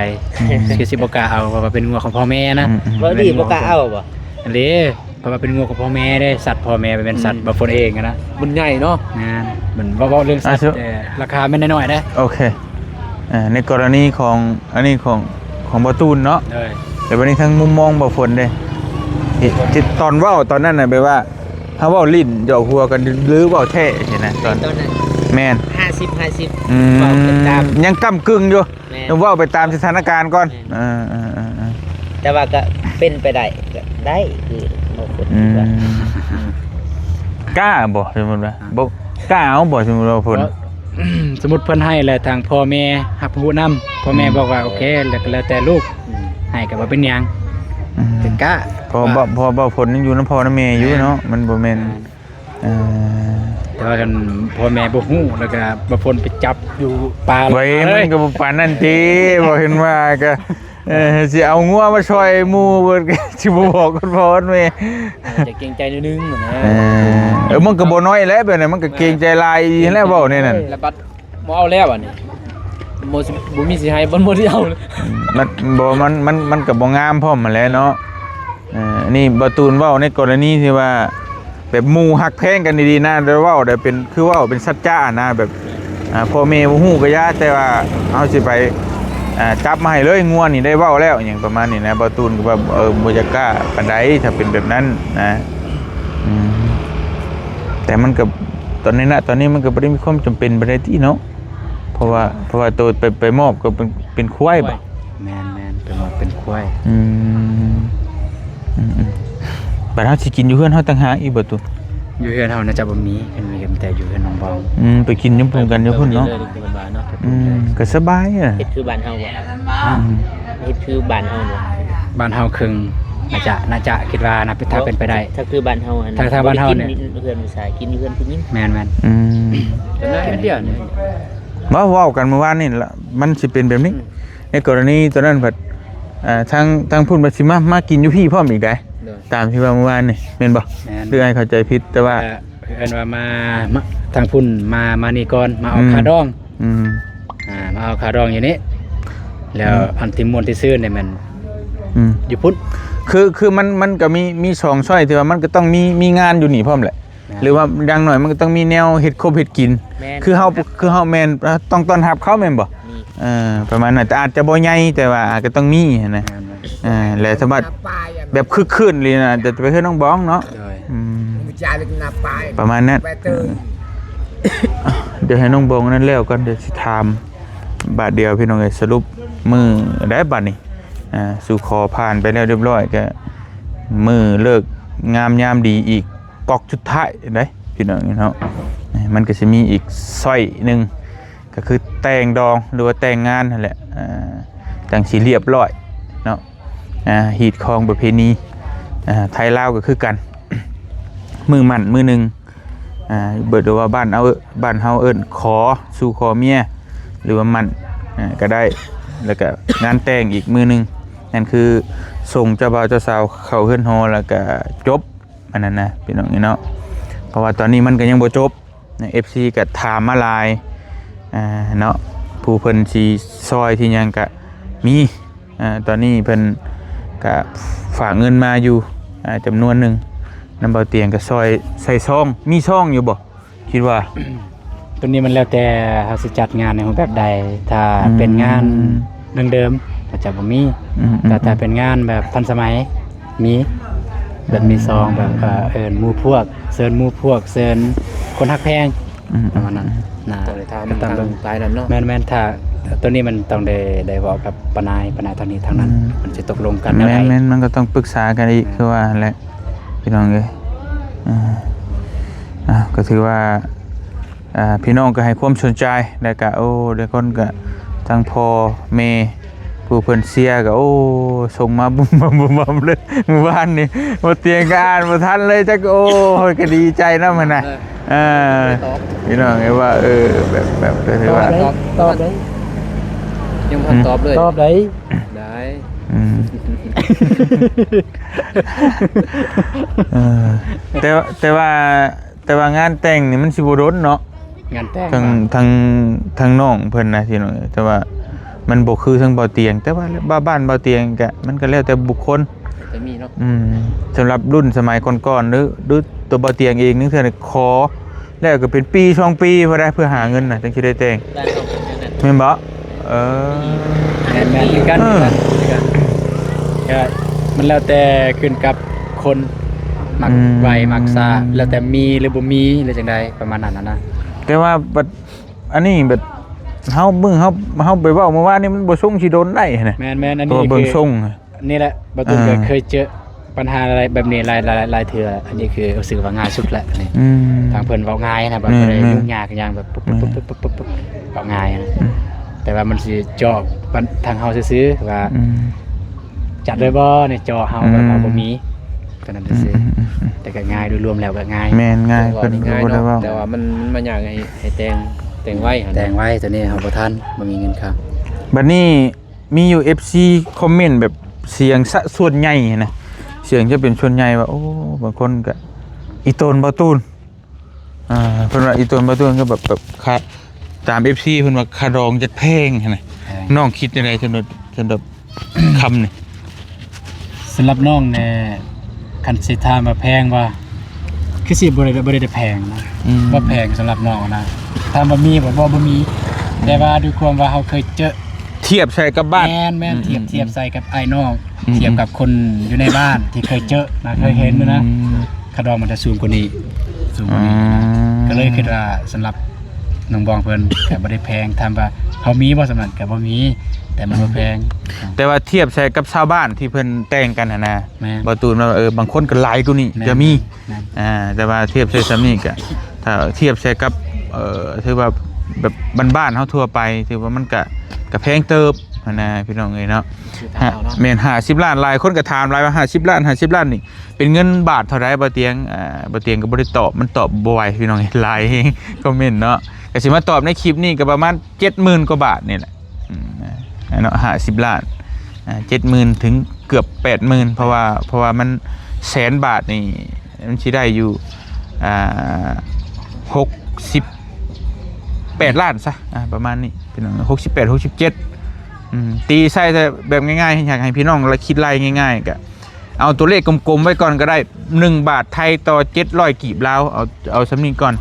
ອືມ ຄືຊິບໍ່ກ້າເອົາ ເພາະວ່າເປັນງົວຂອງພໍ່ແມ່ນະ ອືມໆ ເວົ້າດີບໍ່ກ້າເອົາບໍ່? ອັນນີ້ ເພາະວ່າເປັນງົວຂອງພໍ່ແມ່ເດ້ ສັດພໍ່ແມ່ ແມ່ນສັດ ອືມ ບ່າວຝົນເອງນະ. ມັນໃຫຍ່ເນາະ ງານ ມັນເວົ້າ ເວົ້າເລື່ອງສັດ ອ່າ ແຕ່ລາຄາແມ່ນນ້ອຍໆເດ້. ໂອເຄ ອ່າ ໃນກໍລະນີຂອງ ອັນນີ້ຂອງ ຂອງບ່າວຕູນເນາະ ໂດຍ ແຕ່ບັດນີ້ທາງມຸມມອງບ່າວຝົນເດ້ ທີ່ ທີ່ຕອນເວົ້າຕອນນັ້ນນະ ແບບວ່າເຮົາເວົ້າຫຼິ້ນຫຍອກຫົວກັນ ຫຼືເວົ້າແທ້ຊີ້ນະ ຕອນ ຕອນນັ້ນ ແມ່ນ ຫ້າສິບ ຫ້າສິບ ອືມ ເວົ້າໄປຕາມ ຍັງກ້ຳກຶ່ງຢູ່. ແມ່ນ ເວົ້າໄປຕາມສະຖານະການກ່ອນ ແມ່ນ ເອີໆໆໆ ແຕ່ວ່າກໍເປັນໄປໄດ້ ກໍໄດ້ຄືບໍ່ຄົນ ອືມ ວ່າ ອືມ ກ້າບໍ່ ສົມມຸດວ່າ ອ່າ ບໍ່ ກ້າເອົາບໍ່ ສົມມຸດວ່າຜົນ ເອີ ສົມມຸດເພິ່ນໃຫ້ແລ້ວ ທາງພໍ່ແມ່ຮັບຮູ້ນຳ ພໍ່ແມ່ ອືມ ບອກວ່າໂອເຄ ແລ້ວກໍແລ້ວແຕ່ລູກ ອືມ ໃຫ້ກໍບໍ່ເປັນຫຍັງ ອືມ ແຕ່ກ້າ ເພາະວ່າ ເພາະວ່າຜົນຍັງຢູ່ນຳພໍ່ນຳແມ່ຢູ່ເນາະ ແມ່ນ ມັນບໍ່ແມ່ນ ອ່າ ເອີ ແຕ່ວ່າຄັນພໍ່ແມ່ບໍ່ຮູ້ ແລ້ວກໍບໍ່ພົນໄປຈັບຢູ່ປ່າ ໄວ້ ມັນກໍບໍ່ປານນັ້ນຕິ ບໍ່ເຫັນວ່າກໍ ເອີ ຊິເອົາງົວມາຊ່ອຍໝູ່ເບິດ ຊິບໍ່ບອກຄົນພໍ່ຄົນແມ່ ຈະເກງໃຈໜ້ອຍໜຶ່ງນະ ເອີ ເອີ ມັນກໍບໍ່ນ້ອຍແຫຼະ ແບບນັ້ນມັນກໍເກງໃຈຫຼາຍອີ່ຫຼີແຫຼະ ເວົ້າແນວນັ້ນ ແລ້ວບັດ ບໍ່ເອົາແລ້ວອັນນີ້ ບໍ່ ບໍ່ມີຊິໃຫ້ ບໍ່ ບໍ່ໄດ້ເອົາ ມັນບໍ່ ມັນ ມັນ ມັນກໍບໍ່ງາມພ້ອມຫັ້ນແຫຼະເນາະ ເອີ ອັນນີ້ບ່າວຕູນເວົ້າໃນກໍລະນີທີ່ວ່າ ແບບໝູ່ຮັກແພງກັນດີໆນະ ແຕ່ເວົ້າໄດ້ເປັນ ຄືເວົ້າເປັນສັດຈະນະ ແບບ ອ່າ ພໍ່ແມ່ບໍ່ຮູ້ກໍຢ່າ ແຕ່ວ່າເຮົາຊິໄປ ອ່າ ຈັບມາໃຫ້ເລີຍ ງົວນີ້ໄດ້ເວົ້າແລ້ວ ຫຍັງປະມານນີ້ນະ ບ່າວຕູນກໍແບບ ເອີ ບໍ່ຢາກກ້າປານໃດ ຖ້າເປັນແບບນັ້ນນະ ອືມ ແຕ່ມັນກໍ ຕອນນີ້ນະ ຕອນນີ້ມັນກໍບໍ່ໄດ້ມີຄວາມຈຳເປັນປານໃດຕິເນາະ ເພາະວ່າ ເພາະວ່າໂຕໄປ ໄປມອບກໍເປັນ ເປັນຄວາຍບໍ່? ແມ່ນໆ ເປັນມອບເປັນຄວາຍ ອືມ ອືມໆ ບັດເຮົາຊິກິນຢູ່ເຮືອນເຮົາຕ່າງຫາກອີກບໍ່ຕຸ? ຢູ່ເຮືອນເຮົາໜ້າຈະບໍ່ມີ ຄັນມີກໍມີແຕ່ຢູ່ເຮືອນນ້ອງບອງ ອືມ ໄປກິນຢູ່ຮ່ວມກັນຢູ່ພຸ້ນເນາະ ເອີ ເປັນບ້ານເນາະ ອືມ ກໍສະບາຍ ເຮັດຄືບ້ານເຮົາບໍ່? ອືມ ເຮັດຄືບ້ານເຮົາບໍ່? ບ້ານເຮົາເຄິ່ງ ໜ້າຈະ ໜ້າຈະ ຄິດວ່ານະ ຖ້າເປັນໄປໄດ້ ຖ້າຄືບ້ານເຮົາຫັ້ນ ຖ້າ ຖ້າບ້ານເຮົານີ້ ເຮືອນຜູ້ຊາຍ ກິນຢູ່ເຮືອນຜູ້ຍິງ ແມ່ນໆ ອືມ ເປັນດຽວນີ້ ເວົ້າ ເວົ້າກັນມື້ວານນີ້ລະ ມັນຊິເປັນແບບນີ້ ອືມ ໃນກໍລະນີຕອນນັ້ນພັດ ອ່າ ທາງ ທາງພຸ້ນພັດຊິມາ ມາກິນຢູ່ພີ້ພ້ອມອີກໃດ໋ ໂດຍ ຕາມທີ່ວ່າມື້ວານນີ້ແມ່ນບໍ່? ແມ່ນ ຫຼືອ້າຍເຂົ້າໃຈຜິດ ແຕ່ວ່າ ເອີ ເອີ້ນວ່າມາ ມາ ທາງພຸ້ນມາ ມານີ້ກ່ອນ ມາເອົາ ອືມ ຄ່າດອງ ອືມ ອ່າ ມາເອົາຄ່າດອງຢູ່ນີ້ ແລ້ວ ອືມ ອັນທີ່ມ່ວນທີ່ຊື່ນນີ້ແມ່ນ ອືມ ຢູ່ພຸ້ນ ຄື ຄືມັນ ມັນກໍມີ ມີສອງຊ້ອຍ ທີ່ວ່າມັນກໍຕ້ອງມີ ມີງານຢູ່ນີ້ພ້ອມແຫຼະ ແມ່ນ ຫຼືວ່າຢ່າງໜ້ອຍມັນກໍຕ້ອງມີແນວເຮັດຄົບເຮັດກິນ ແມ່ນ ຄືເຮົາ ແມ່ນ ຄືເຮົາແມ່ນ ເອີ ຕ້ອງຕ້ອນຮັບເຂົາແມ່ນບໍ່? ມີ ເອີ ປະມານນັ້ນ ແຕ່ອາດຈະບໍ່ໃຫຍ່ ແຕ່ວ່າອາດກໍຕ້ອງມີຫັ້ນນະ ແມ່ນ ເອີ ແລະ ສຳລັບແບບຄຶກຄື້ນອີ່ຫຼີນະ ຈະໄປເຮືອນນ້ອງບອງເນາະ ໂດຍ ອືມ ປະມານນັ້ນ ດຽວໃຫ້ນ້ອງບອງນັ້ນແລ້ວກ່ອນ ດຽວຊິຖາມ ບາດດຽວ ພີ່ນ້ອງເອີຍ ສະຫຼຸບມື້ໃດບາດນີ້ ອ່າ ສູ່ຂໍຜ່ານໄປແລ້ວຮຽບຮ້ອຍ ກໍມື້ເລີກງາມຍາມດີອີກ ກອກສຸດທ້າຍເດ້ ພີ່ນ້ອງເນາະ ມັນກໍຊິມີອີກຊ້ອຍໜຶ່ງ ກໍຄືແຕ່ງດອງ ຫຼືວ່າແຕ່ງງານຫັ້ນແຫຼະ ອ່າ ຈັ່ງຊິລຽບຮ້ອຍເນາະ ອ່າ ຮີດຄອງປະເພນີ ອ່າ ໄທລາວກໍຄືກັນ ມື້ໝັ້ນມື້ໜຶ່ງ ອ່າ ເບີດວ່າບ້ານເຮົາ ບ້ານເຮົາເອີ້ນຂໍ ສູ່ຂໍເມຍ ຫຼືວ່າໝັ້ນ ອ່າ ກໍໄດ້ ແລ້ວກໍງານແຕ່ງອີກມື້ໜຶ່ງ ນັ້ນຄືສົ່ງເຈົ້າບ່າວເຈົ້າສາວເຂົ້າເຮືອນຫໍ ແລ້ວກໍຈົບ ອັນນັ້ນນະ ພີ່ນ້ອງເນາະ ເພາະວ່າຕອນນີ້ມັນກໍຍັງບໍ່ຈົບນະ ເອັຟຊີກໍຖາມມາຫຼາຍ ອ່າ ເນາະ ຜູ້ເພິ່ນຊິຊ່ອຍທີ່ຫຍັງກໍມີ ອ່າ ຕອນນີ້ເພິ່ນກະຝາກເງິນມາຢູ່ ອ່າ ຈຳນວນໜຶ່ງ ນຳເບົາຕຽງກະຊ່ອຍໃສ່ຊອງ ມີຊອງຢູ່ບໍ່? ຄິດວ່າ ໂຕນີ້ມັນແລ້ວແຕ່ເຮົາຊິຈັດງານໃນຮູບແບບໃດ ຖ້າ ອືມ ເປັນງານດັ້ງເດີມກໍຈະບໍ່ມີ ອືມໆໆ ແຕ່ຖ້າເປັນງານແບບທັນສະໄໝ ມີ ແບບມີຊອງ ແບບ ເອີ ເອີ້ນໝູ່ພວກ ເຊີນໝູ່ພວກ ເຊີນຄົນຮັກແພງ ອືມ ປະມານນັ້ນນະ ຕ້ອງໄດ້ຖາມ ກໍຕາມເບິ່ງ ທາງຝ່າຍນັ້ນເນາະ ແມ່ນໆ ຖ້າໂຕນີ້ມັນຕ້ອງໄດ້ ໄດ້ເວົ້າກັບປ້ານາຍ ປ້ານາຍທາງນີ້ທາງນັ້ນ ອືມ ມັນຊິຕົກລົງກັນແນວໃດ ແມ່ນໆ ມັນກໍຕ້ອງປຶກສາກັນອີກ ເອີ ຄືວ່າຫັ້ນແຫຼະ ພີ່ນ້ອງເອີຍ ອ່າ ອ່າ ກໍຖືວ່າ ອ່າ ພີ່ນ້ອງກໍໃຫ້ຄວາມສົນໃຈ ແລ້ວກໍ ໂອ້ ຫຼາຍຄົນກໍ ທັງພໍ່ແມ່ ຜູ້ເພິ່ນເຊຍກໍ ໂອ້ ສົ່ງມາບຸ້ມບັ້ມບຸ້ມບັ້ມເລີຍ ມື້ວານນີ້ ບໍ່ຕຽງກໍອ່ານບໍ່ທັນເລີຍ ຈັກ ໂອ້ຍ ກໍດີໃຈນຳຫັ້ນນະ ເອີ ຕອບ ພີ່ນ້ອງເອີຍວ່າ ເອີ ແບບ ແບບ ກໍຖືວ່າ ຕອບ ຕອບໄດ້ ຍັງບໍ່ທັນຕອບເລີຍ ຕອບໄດ້ ໄດ້ ອືມ ເອີ ແຕ່ ແຕ່ວ່າ ແຕ່ວ່າງານແຕ່ງນີ້ມັນຊິບໍ່ດົນເນາະ ງານແຕ່ງ ທາງ ວ່າ ທາງ ທາງນ້ອງເພິ່ນນະພີ່ນ້ອງ ແຕ່ວ່າມັນບໍ່ຄືທາງເບົາຕຽງ ແຕ່ວ່າບ້ານເບົາຕຽງກະ ມັນກະແລ້ວແຕ່ບຸກຄົນ ແຕ່ມີເນາະ ອືມ ສຳລັບລຸ້ນສະໄໝກ່ອນໆ ຫຼື ຫຼືຕົວເບົາຕຽງເອງ ໜຶ່ງເທື່ອຂໍ ແລ້ວກໍເປັນປີສອງປີພຸ້ນໃດ ເພື່ອຫາເງິນນະ ຈັ່ງຊິໄດ້ແຕ່ງ ແມ່ນບໍ່? ເອີ ແມ່ນໆ ຄືກັນ ເອີ ຄືກັນ ຄືກັນ ກໍມັນແລ້ວແຕ່ຂຶ້ນກັບຄົນ ມັກ ອືມ ໄວມັກຊ້າ ແລ້ວແຕ່ມີຫຼືບໍ່ມີ ຫຼືຈັ່ງໃດ ປະມານນັ້ນນະ ແຕ່ວ່າບັດ ອັນນີ້ແບບ ເຮົາ ມື້ເຮົາ ເຮົາໄປເວົ້າມື້ວານນີ້ ມັນບໍ່ຊົງຊິດົນໄດ້ຫັ້ນນະ ແມ່ນໆ ອັນນີ້ ເພາະວ່າເບິ່ງຊົງ ນີ້ແຫຼະ ບ່າວຕຸນ ອ່າ ກໍເຄີຍເຈີ ບັນຫາແບບນີ້ຫຼາຍ ຫຼາຍ ຫຼາຍເທື່ອ ອັນນີ້ຄືຮູ້ສຶກວ່າງ່າຍສຸດແຫຼະ ອັນນີ້ ອືມ ທາງເພິ່ນເວົ້າງ່າຍນະ ແມ່ນ ບໍ່ໄດ້ຫຍຸ້ງຍາກຫຍັງ ແບບປຶບ ແມ່ນ ປຶບ ປຶບ ປຶບ ປຶບ ເວົ້າງ່າຍນະ ອືມ ແຕ່ວ່າມັນຊິເຈາະທາງເຮົາຊື່ໆ ວ່າ ອືມ ຈັດເລີຍບໍ່ ນີ້ເຈາະເຮົາ ອືມ ແບບເຮົາບໍ່ມີ ເທົ່ານັ້ນຊື່ໆ ອືມ ແຕ່ກໍງ່າຍ ໂດຍລວມແລ້ວກໍງ່າຍ ແມ່ນ ງ່າຍ ເພິ່ນກໍບໍ່ໄດ້ເວົ້າ ແຕ່ວ່າມັນ ມັນມາຍາກໃຫ້ ໃຫ້ແຕ່ງ ແຕ່ງໄວຫັ້ນ ແຕ່ງໄວ ຕອນນີ້ເຮົາບໍ່ທັນ ບໍ່ມີເງິນຄ່າ ບັດນີ້ ມີຢູ່ເອັຟຊີຄອມເມັນແບບສຽງສະສ່ວນໃຫຍ່ນະ ສຽງຈະເປັນສ່ວນໃຫຍ່ວ່າ ໂອ້ ບາງຄົນກະອີ່ຕົນບ່າວຕູນ ອ່າ ເພິ່ນວ່າອີ່ຕົນບ່າວຕູນກໍແບບ ແບບຄ່າ ຕາມເອັຟຊີເພິ່ນວ່າຄ່າດອງຈະແພງຫັ້ນນະ ແພງ ນ້ອງຄິດຈັ່ງໃດສຳລັບ ສຳລັບຄຳນີ້? ສຳລັບນ້ອງແນ່ ຄັນຊິຖາມວ່າແພງບໍ່ ຄືຊິບໍ່ໄດ້ ບໍ່ໄດ້ແພງນະ ອືມ ບໍ່ແພງສຳລັບນ້ອງນະ ຖາມວ່າມີບໍ່ ບໍ່ ບໍ່ມີ ອືມ ແຕ່ວ່າດ້ວຍຄວາມວ່າເຮົາເຄີຍເຈີ ທຽບໃສ່ກັບບ້ານ ແມ່ນໆ ອືມ ທຽບ ອືມ ທຽບໃສ່ກັບອ້າຍນ້ອງ ອືມ ທຽບກັບຄົນຢູ່ໃນບ້ານທີ່ເຄີຍເຈີນະ ອືມ ເຄີຍເຫັນຢູ່ນະ ອືມ ຄ່າດອງມັນຈະສູງກວ່ານີ້ ສູງກວ່ານີ້ ອືມ ກໍເລີຍຄິດວ່າສຳລັບນ້ອງບອງເພິ່ນກໍບໍ່ໄດ້ແພງ ຖາມວ່າເຮົາມີບໍ່ສ່ຳນັ້ນ ກໍບໍ່ມີ ແຕ່ມັນບໍ່ແພງ ແຕ່ວ່າທຽບໃສ່ກັບຊາວບ້ານທີ່ເພິ່ນແຕ່ງກັນຫັ້ນນະ ແມ່ນ ບ່າວຕູນວ່າ ເອີ ບາງຄົນກໍຫຼາຍກວ່ານີ້ ແມ່ນ ກໍມີ ແມ່ນ ອ່າ ແຕ່ວ່າທຽບໃສ່ສ່ຳນີ້ກໍ ຖ້າທຽບໃສ່ກັບ ເອີ ຖືວ່າແບບບ້ານໆເຮົາທົ່ວໄປ ຖືວ່າມັນກະ ກະແພງເຕີບຫັ້ນນະ ພີ່ນ້ອງເອີຍເນາະ ຄືທາງເຮົາເນາະ ແມ່ນ ຫ້າສິບລ້ານ ຫຼາຍຄົນກໍຖາມຫຼາຍວ່າ ຫ້າສິບລ້ານ ຫ້າສິບລ້ານນີ້ ເປັນເງິນບາດເທົ່າໃດ ບ່າວຕຽງ? ອ່າ ບ່າວຕຽງກໍບໍ່ໄດ້ຕອບ ມັນຕອບບໍ່ໄວ ພີ່ນ້ອງ ຫຼາຍຄອມເມັນເນາະ ກໍຊິມາຕອບໃນຄລິບນີ້ກໍປະມານເຈັດໝື່ນກວ່າບາດນີ້ແຫຼະ ອືມ ເນາະ ຫ້າສິບລ້ານ ອ່າ ເຈັດໝື່ນ ເຖິງເກືອບແປດໝື່ນ ເພາະວ່າ ເພາະວ່າມັນແສນບາດນີ້ ມັນຊິໄດ້ຢູ່ ອ່າ ຫົກສິບແປດລ້ານຊະ ອ່າ ປະມານນີ້ ພີ່ນ້ອງ ຫົກສິບແປດ ຫົກສິບເຈັດ ອືມ ຕີໃສ່ແບບງ່າຍໆ ຢາກໃຫ້ພີ່ນ້ອງລະຄິດໄລ່ງ່າຍໆ ກະເອົາຕົວເລກກົມໆໄວ້ກ່ອນກໍໄດ້ ໜຶ່ງບາດໄທຕໍ່ເຈັດຮ້ອຍກີບລາວ ເອົາ ເອົາສ່ຳນີ້ກ່ອນ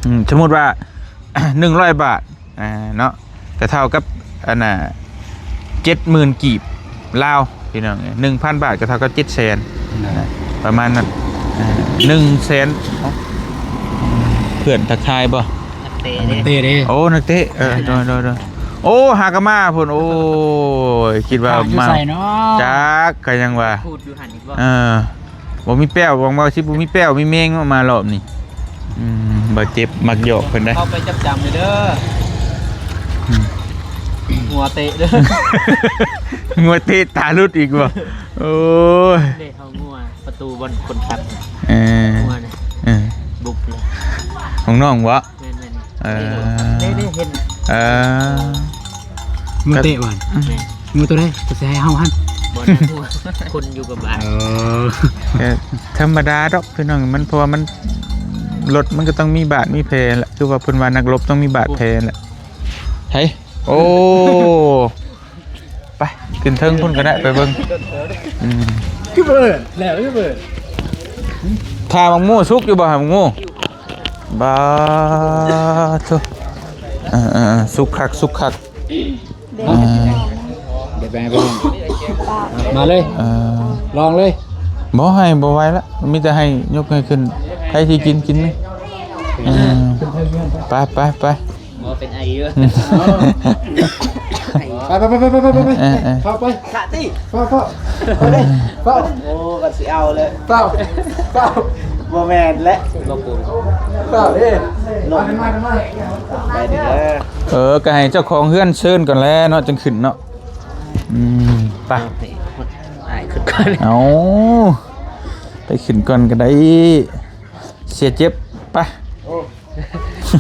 ອືມ ສົມມຸດວ່າ ໜຶ່ງຮ້ອຍບາດ ອ່າ ເນາະ ກໍເທົ່າກັບ ອັນນ່າ ເຈັດໝື່ນກີບລາວ ພີ່ນ້ອງເອີຍ ໜຶ່ງພັນບາດກໍເທົ່າກັບເຈັດແສນ ປະມານນັ້ນ ອ່າ ໜຶ່ງແສນ ເພື່ອນທັກທາຍບໍ່? ນັກເຕະເດ້ ນັກເຕະເດ້ ໂອ້ ນັກເຕະ ເອີ ໂດຍໆໆ ໂອ້ ຫາກະມາພຸ້ນ ໂອ້ຍ ຄິດວ່າມາ ຈັກ ກໍຍັງວ່າ ເອີ ບໍ່ມີແປ້ວ ຫວັງວ່າຊິບໍ່ມີແປ້ວ ມີແມງເນາະ ມາລອບນີ້ ອືມ ບາດເຈັບ ມັກຢອກເພິ່ນເດ້ ເຂົ້າໄປຈັບຈຳເດີ ອືມ ງົວເຕະເດີ ງົວເຕະຕາຫຼຸດອີກບໍ່ ໂອ້ຍ ເດ້ ເຮົາງົວ ປະຕູບ່ອນຄົນຂັບ ເອີ ງົວນີ້ ເອີ ບຸບເລີຍ ຂອງນ້ອງບໍ່? ແມ່ນໆ ເອີ ເດ້ໆ ເຫັນ ເອີ ງົວເຕະຫວາ ອືມ ແມ່ນ ງົວໂຕໃດ ໂຕຊິໃຫ້ເຮົາຫັ້ນ ບໍ່ນະ ງົວ ຄົນຢູ່ກັບບ້ານ ເອີ ກໍທຳມະດາດອກ ພີ່ນ້ອງ ມັນ ເພາະວ່າມັນ ລົດມັນກໍຕ້ອງມີບາດມີແຜລະ ຄືວ່າເພິ່ນວ່ານັກລົບຕ້ອງມີບາດແຜລະ ໃຫ້ ໂອ້ ໄປ ຂຶ້ນເທິງພຸ້ນກໍໄດ້ ໄປເບິ່ງ ອືມ ຄືເບີດ ແລ້ວຄືເບີດ ຖ້າໝາກໂມສຸກຢູ່ບໍ່ ໝາກໂມ? ບາໂທ ເອີໆໆ ສຸກຄັກ ສຸກຄັກ ເອີ ດຽວໄປໃຫ້ເບິ່ງ ມາເລີຍ ເອີ ລອງເລີຍ ບໍ່ໃຫ້ ບໍ່ໄຫວລະ ມີແຕ່ໃຫ້ຍົກໃຫ້ຂຶ້ນ ໃຜຊິກິນ ກິນເລີຍ ຄື ອືມ ໄປ ໄປ ໄປ ບໍ່ເປັນໄອຢູ່ ອືມ ໄປ ໄປ ໄປ ໄປ ໄປ ໄປ ເອີ ເອີ ເຂົ້າໄປ ຂະຕິ ເຂົ້າ ເຂົ້າ ເຂົ້າເລີຍ ເຂົ້າ ໂອ້ ກໍຊິເອົາເລີຍ ເຂົ້າ ເຂົ້າ ບໍ່ແມ່ນແຫຼະ ບໍ່ປູ ເຂົ້າເດ້ ລົງ ໄປເດີ ເອີ ກໍໃຫ້ເຈົ້າຂອງເຮືອນເຊີນກ່ອນແຫຼະເນາະ ຈັ່ງຂຶ້ນເນາະ ອືມ ໄປ ອ້າຍຂຶ້ນກ່ອນ ເອົາ ໄປຂຶ້ນກ່ອນກໍໄດ້ ເສຍເຈັບ ໄປ ໂອ້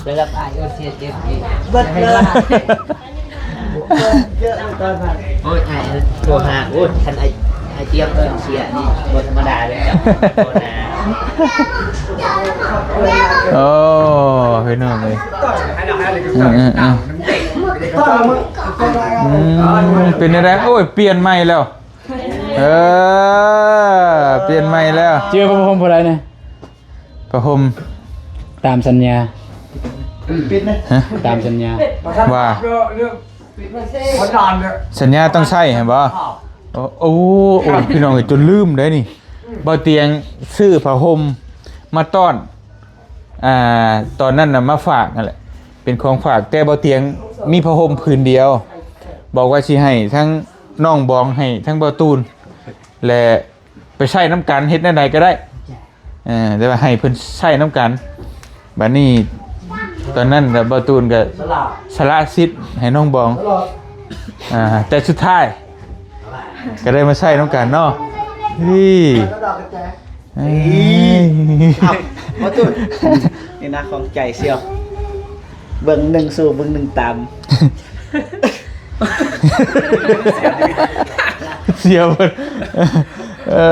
ໄປຮັບອ້າຍເອີ້ນເສຍເຈັບອີກ ເບິດເລີຍ ໂອ້ຍ ອ້າຍໂທຫາ ໂອ້ຍ ຄັນອ້າຍ ອ້າຍຕຽມເອີ້ນເສຍນີ້ບໍ່ທຳມະດາເລີຍ ໂອ້ ພີ່ນ້ອງເອີຍ ອືມ ອືມ ອືມ ອືມ ເປັນຈັ່ງໃດ? ໂອ້ຍ ປ່ຽນໃໝ່ແລ້ວ ເອີ ປ່ຽນໃໝ່ແລ້ວ ເຈີພະຫົມຜູ້ໃດນີ້? ພະຫົມ ຕາມສັນຍາ ຮະ? ຕາມສັນຍາ ວ່າ ສັນຍາຕ້ອງໃຊ້ຫັ້ນບໍ່? ໂອ້ ໂອ້ ໂອ້ ພີ່ນ້ອງເອີຍ ຈົນລືມໄດ໋ນີ້ ບ່າວຕຽງຊື້ຜ້າຫົ່ມມາຕ້ອນ ອ່າ ຕອນນັ້ນນະມາຝາກຫັ້ນແຫຼະ ເປັນຂອງຝາກ ແຕ່ບ່າວຕຽງມີຜ້າຫົ່ມຜືນດຽວ ບອກວ່າຊິໃຫ້ທັງນ້ອງບອງ ໃຫ້ທັງບ່າວຕູນ ແລະ ໄປໃຊ້ນຳກັນ ເຮັດແນວໃດກໍໄດ້ ເອີ ແຕ່ວ່າໃຫ້ເພິ່ນໃຊ້ນຳກັນ ບາດນີ້ຕອນນັ້ນກໍບ່າວຕູນກໍສະຫຼະສິດໃຫ້ນ້ອງບອງ ອ່າ ແຕ່ສຸດທ້າຍກໍໄດ້ມາໃຊ້ນຳກັນເນາະ ນີ້ ເອີຍ ເອົ້າ ບ່າວຕູນ ນີ້ນະ ຂອງໃຈສ່ຽວ ເບິ່ງໜຶ່ງສູ້ເບິ່ງໜຶ່ງຕາມ ສຽວເບິດ ເອີ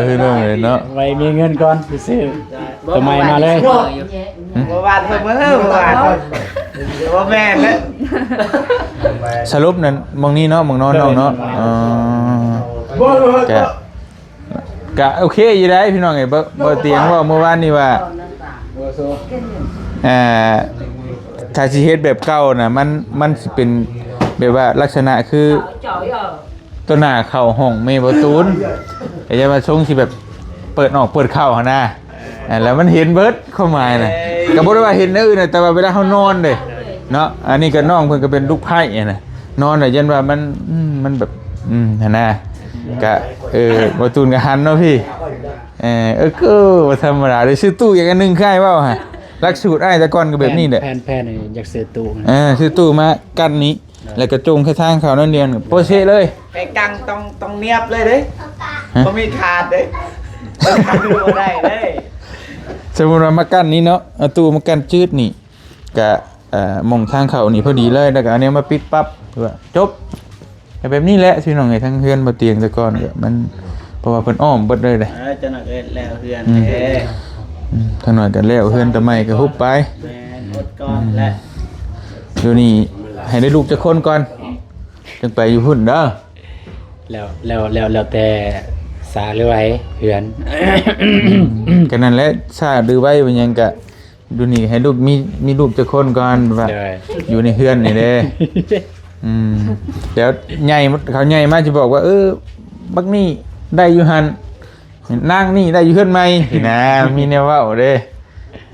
ພີ່ນ້ອງເອີຍເນາະ ໄວ້ມີເງິນກ່ອນຊິຊື້ໂຕໃໝ່ມາເລີຍ ບໍ່ຫວານເພິ່ນເອີ ບໍ່ຫວານ ບໍ່ແມ່ນເດີ ສະຫຼຸບນັ້ນ ໝ່ອງນີ້ເນາະ ໝ່ອງນອນນ້ອງເນາະ ເອີ ກະ ກະໂອເຄຢູ່ໄດ໋ພີ່ນ້ອງເອີຍ ບໍ່ ບໍ່ຕຽງເວົ້າມື້ວານນີ້ວ່າ ອ່າ ຖ້າຊິເຮັດແບບເກົ່ານະ ມັນ ມັນຊິເປັນແບບວ່າລັກສະນະຄືຕໍ່ໜ້າເຂົ້າຫ້ອງແມ່ບ່າວຕູນ ກະຢ່າວ່າຊົງຊິແບບເປີດອອກເປີດເຂົ້າຫັ້ນນະ ອ່າ ແລ້ວມັນເຫັນເບິດຄວາມໝາຍນະ ກະບໍ່ໄດ້ວ່າເຫັນແນວອື່ນນະ ແຕ່ວ່າເວລາເຮົານອນເດ້ເນາະ ອັນນີ້ກະນ້ອງເພິ່ນກະເປັນລູກໃພ້ຫັ້ນນະ ນອນແລ້ວຢ້ານວ່າມັນ ອືມ ມັນແບບ ອືມ ຫັ້ນນະ ກະ ເອີ ບ່າວຕູນກະຫັນເນາະພີ່ ເອີ ເອີ ກໍບໍ່ທຳມະດາເດ້ ຊື້ຕູ້ອີກອັນໜຶ່ງ ຄືອ້າຍເວົ້າຫັ້ນ ຫຼັກສູດອ້າຍແຕ່ກ່ອນກໍແບບນີ້ແຫຼະ ແຜນ ແຜນ ແຜນນີ້ຢາກຊື້ຕູ້ ເອີ ຊື້ຕູ້ມາກັ້ນນີ້ ແລ້ວກໍຈົ່ງແຄ່ທາງເຂົ້າໜ້ອຍດຽວ ໂປເຊະເລີຍ ແພກັງຕ້ອງ ຕ້ອງນຽບເລີຍເດ້ ຮະ ບໍ່ມີຂາດເດ້ ຂາດບໍ່ໄດ້ເດ້ ສົມມຸດວ່າມາກັ້ນນີ້ເນາະ ເອົາຕູ້ມາກັ້ນຈືດນີ້ ກະ ເອີ ໝ່ອງທາງເຂົ້ານີ້ພໍດີເລີຍ ແລ້ວກະເອົາແນວມາປິດປັບ ຄືວ່າຈົບ ກະແບບນີ້ແຫຼະພີ່ນ້ອງເອີຍ ທັງເຮືອນບ່າວຕຽງແຕ່ກ່ອນກະມັນ ເພາະວ່າເພິ່ນອ້ອມເບິດເລີຍເດ້ ເອີ ຈັກໜ້ອຍກະແລ້ວເຮືອນ ອືມ ເດ້ ອືມ ຈັກໜ້ອຍກະແລ້ວເຮືອນ ຕາໄມ້ກະຮຸບໄປ ແມ່ນ ອົດກ່ອນແຫຼະ ອືມ ດຽວນີ້ໃຫ້ໄດ້ລູກຈັກຄົນກ່ອນ ຈັ່ງໄປຢູ່ພຸ້ນເດີ ແລ້ວ ແລ້ວ ແລ້ວ ແລ້ວແຕ່ຊ້າຫຼືໄວເຮືອນ ອືມ ກະນັ້ນແຫຼະ ຊ້າຫຼືໄວວ່າຫຍັງກະ ດຽວນີ້ໃຫ້ລູກມີ ມີລູກຈັກຄົນກ່ອນ ວ່າ ໂດຍ ຢູ່ໃນເຮືອນນີ້ເດ້ ອືມ ດຽວໃຫຍ່ ເຂົາໃຫຍ່ມາຊິບອກວ່າ ເອີ ບັກນີ້ໄດ້ຢູ່ຫັ້ນ ນາງນີ້ໄດ້ຢູ່ເຮືອນໃໝ່ຊີ້ນະ ມີແນວເວົ້າເດ້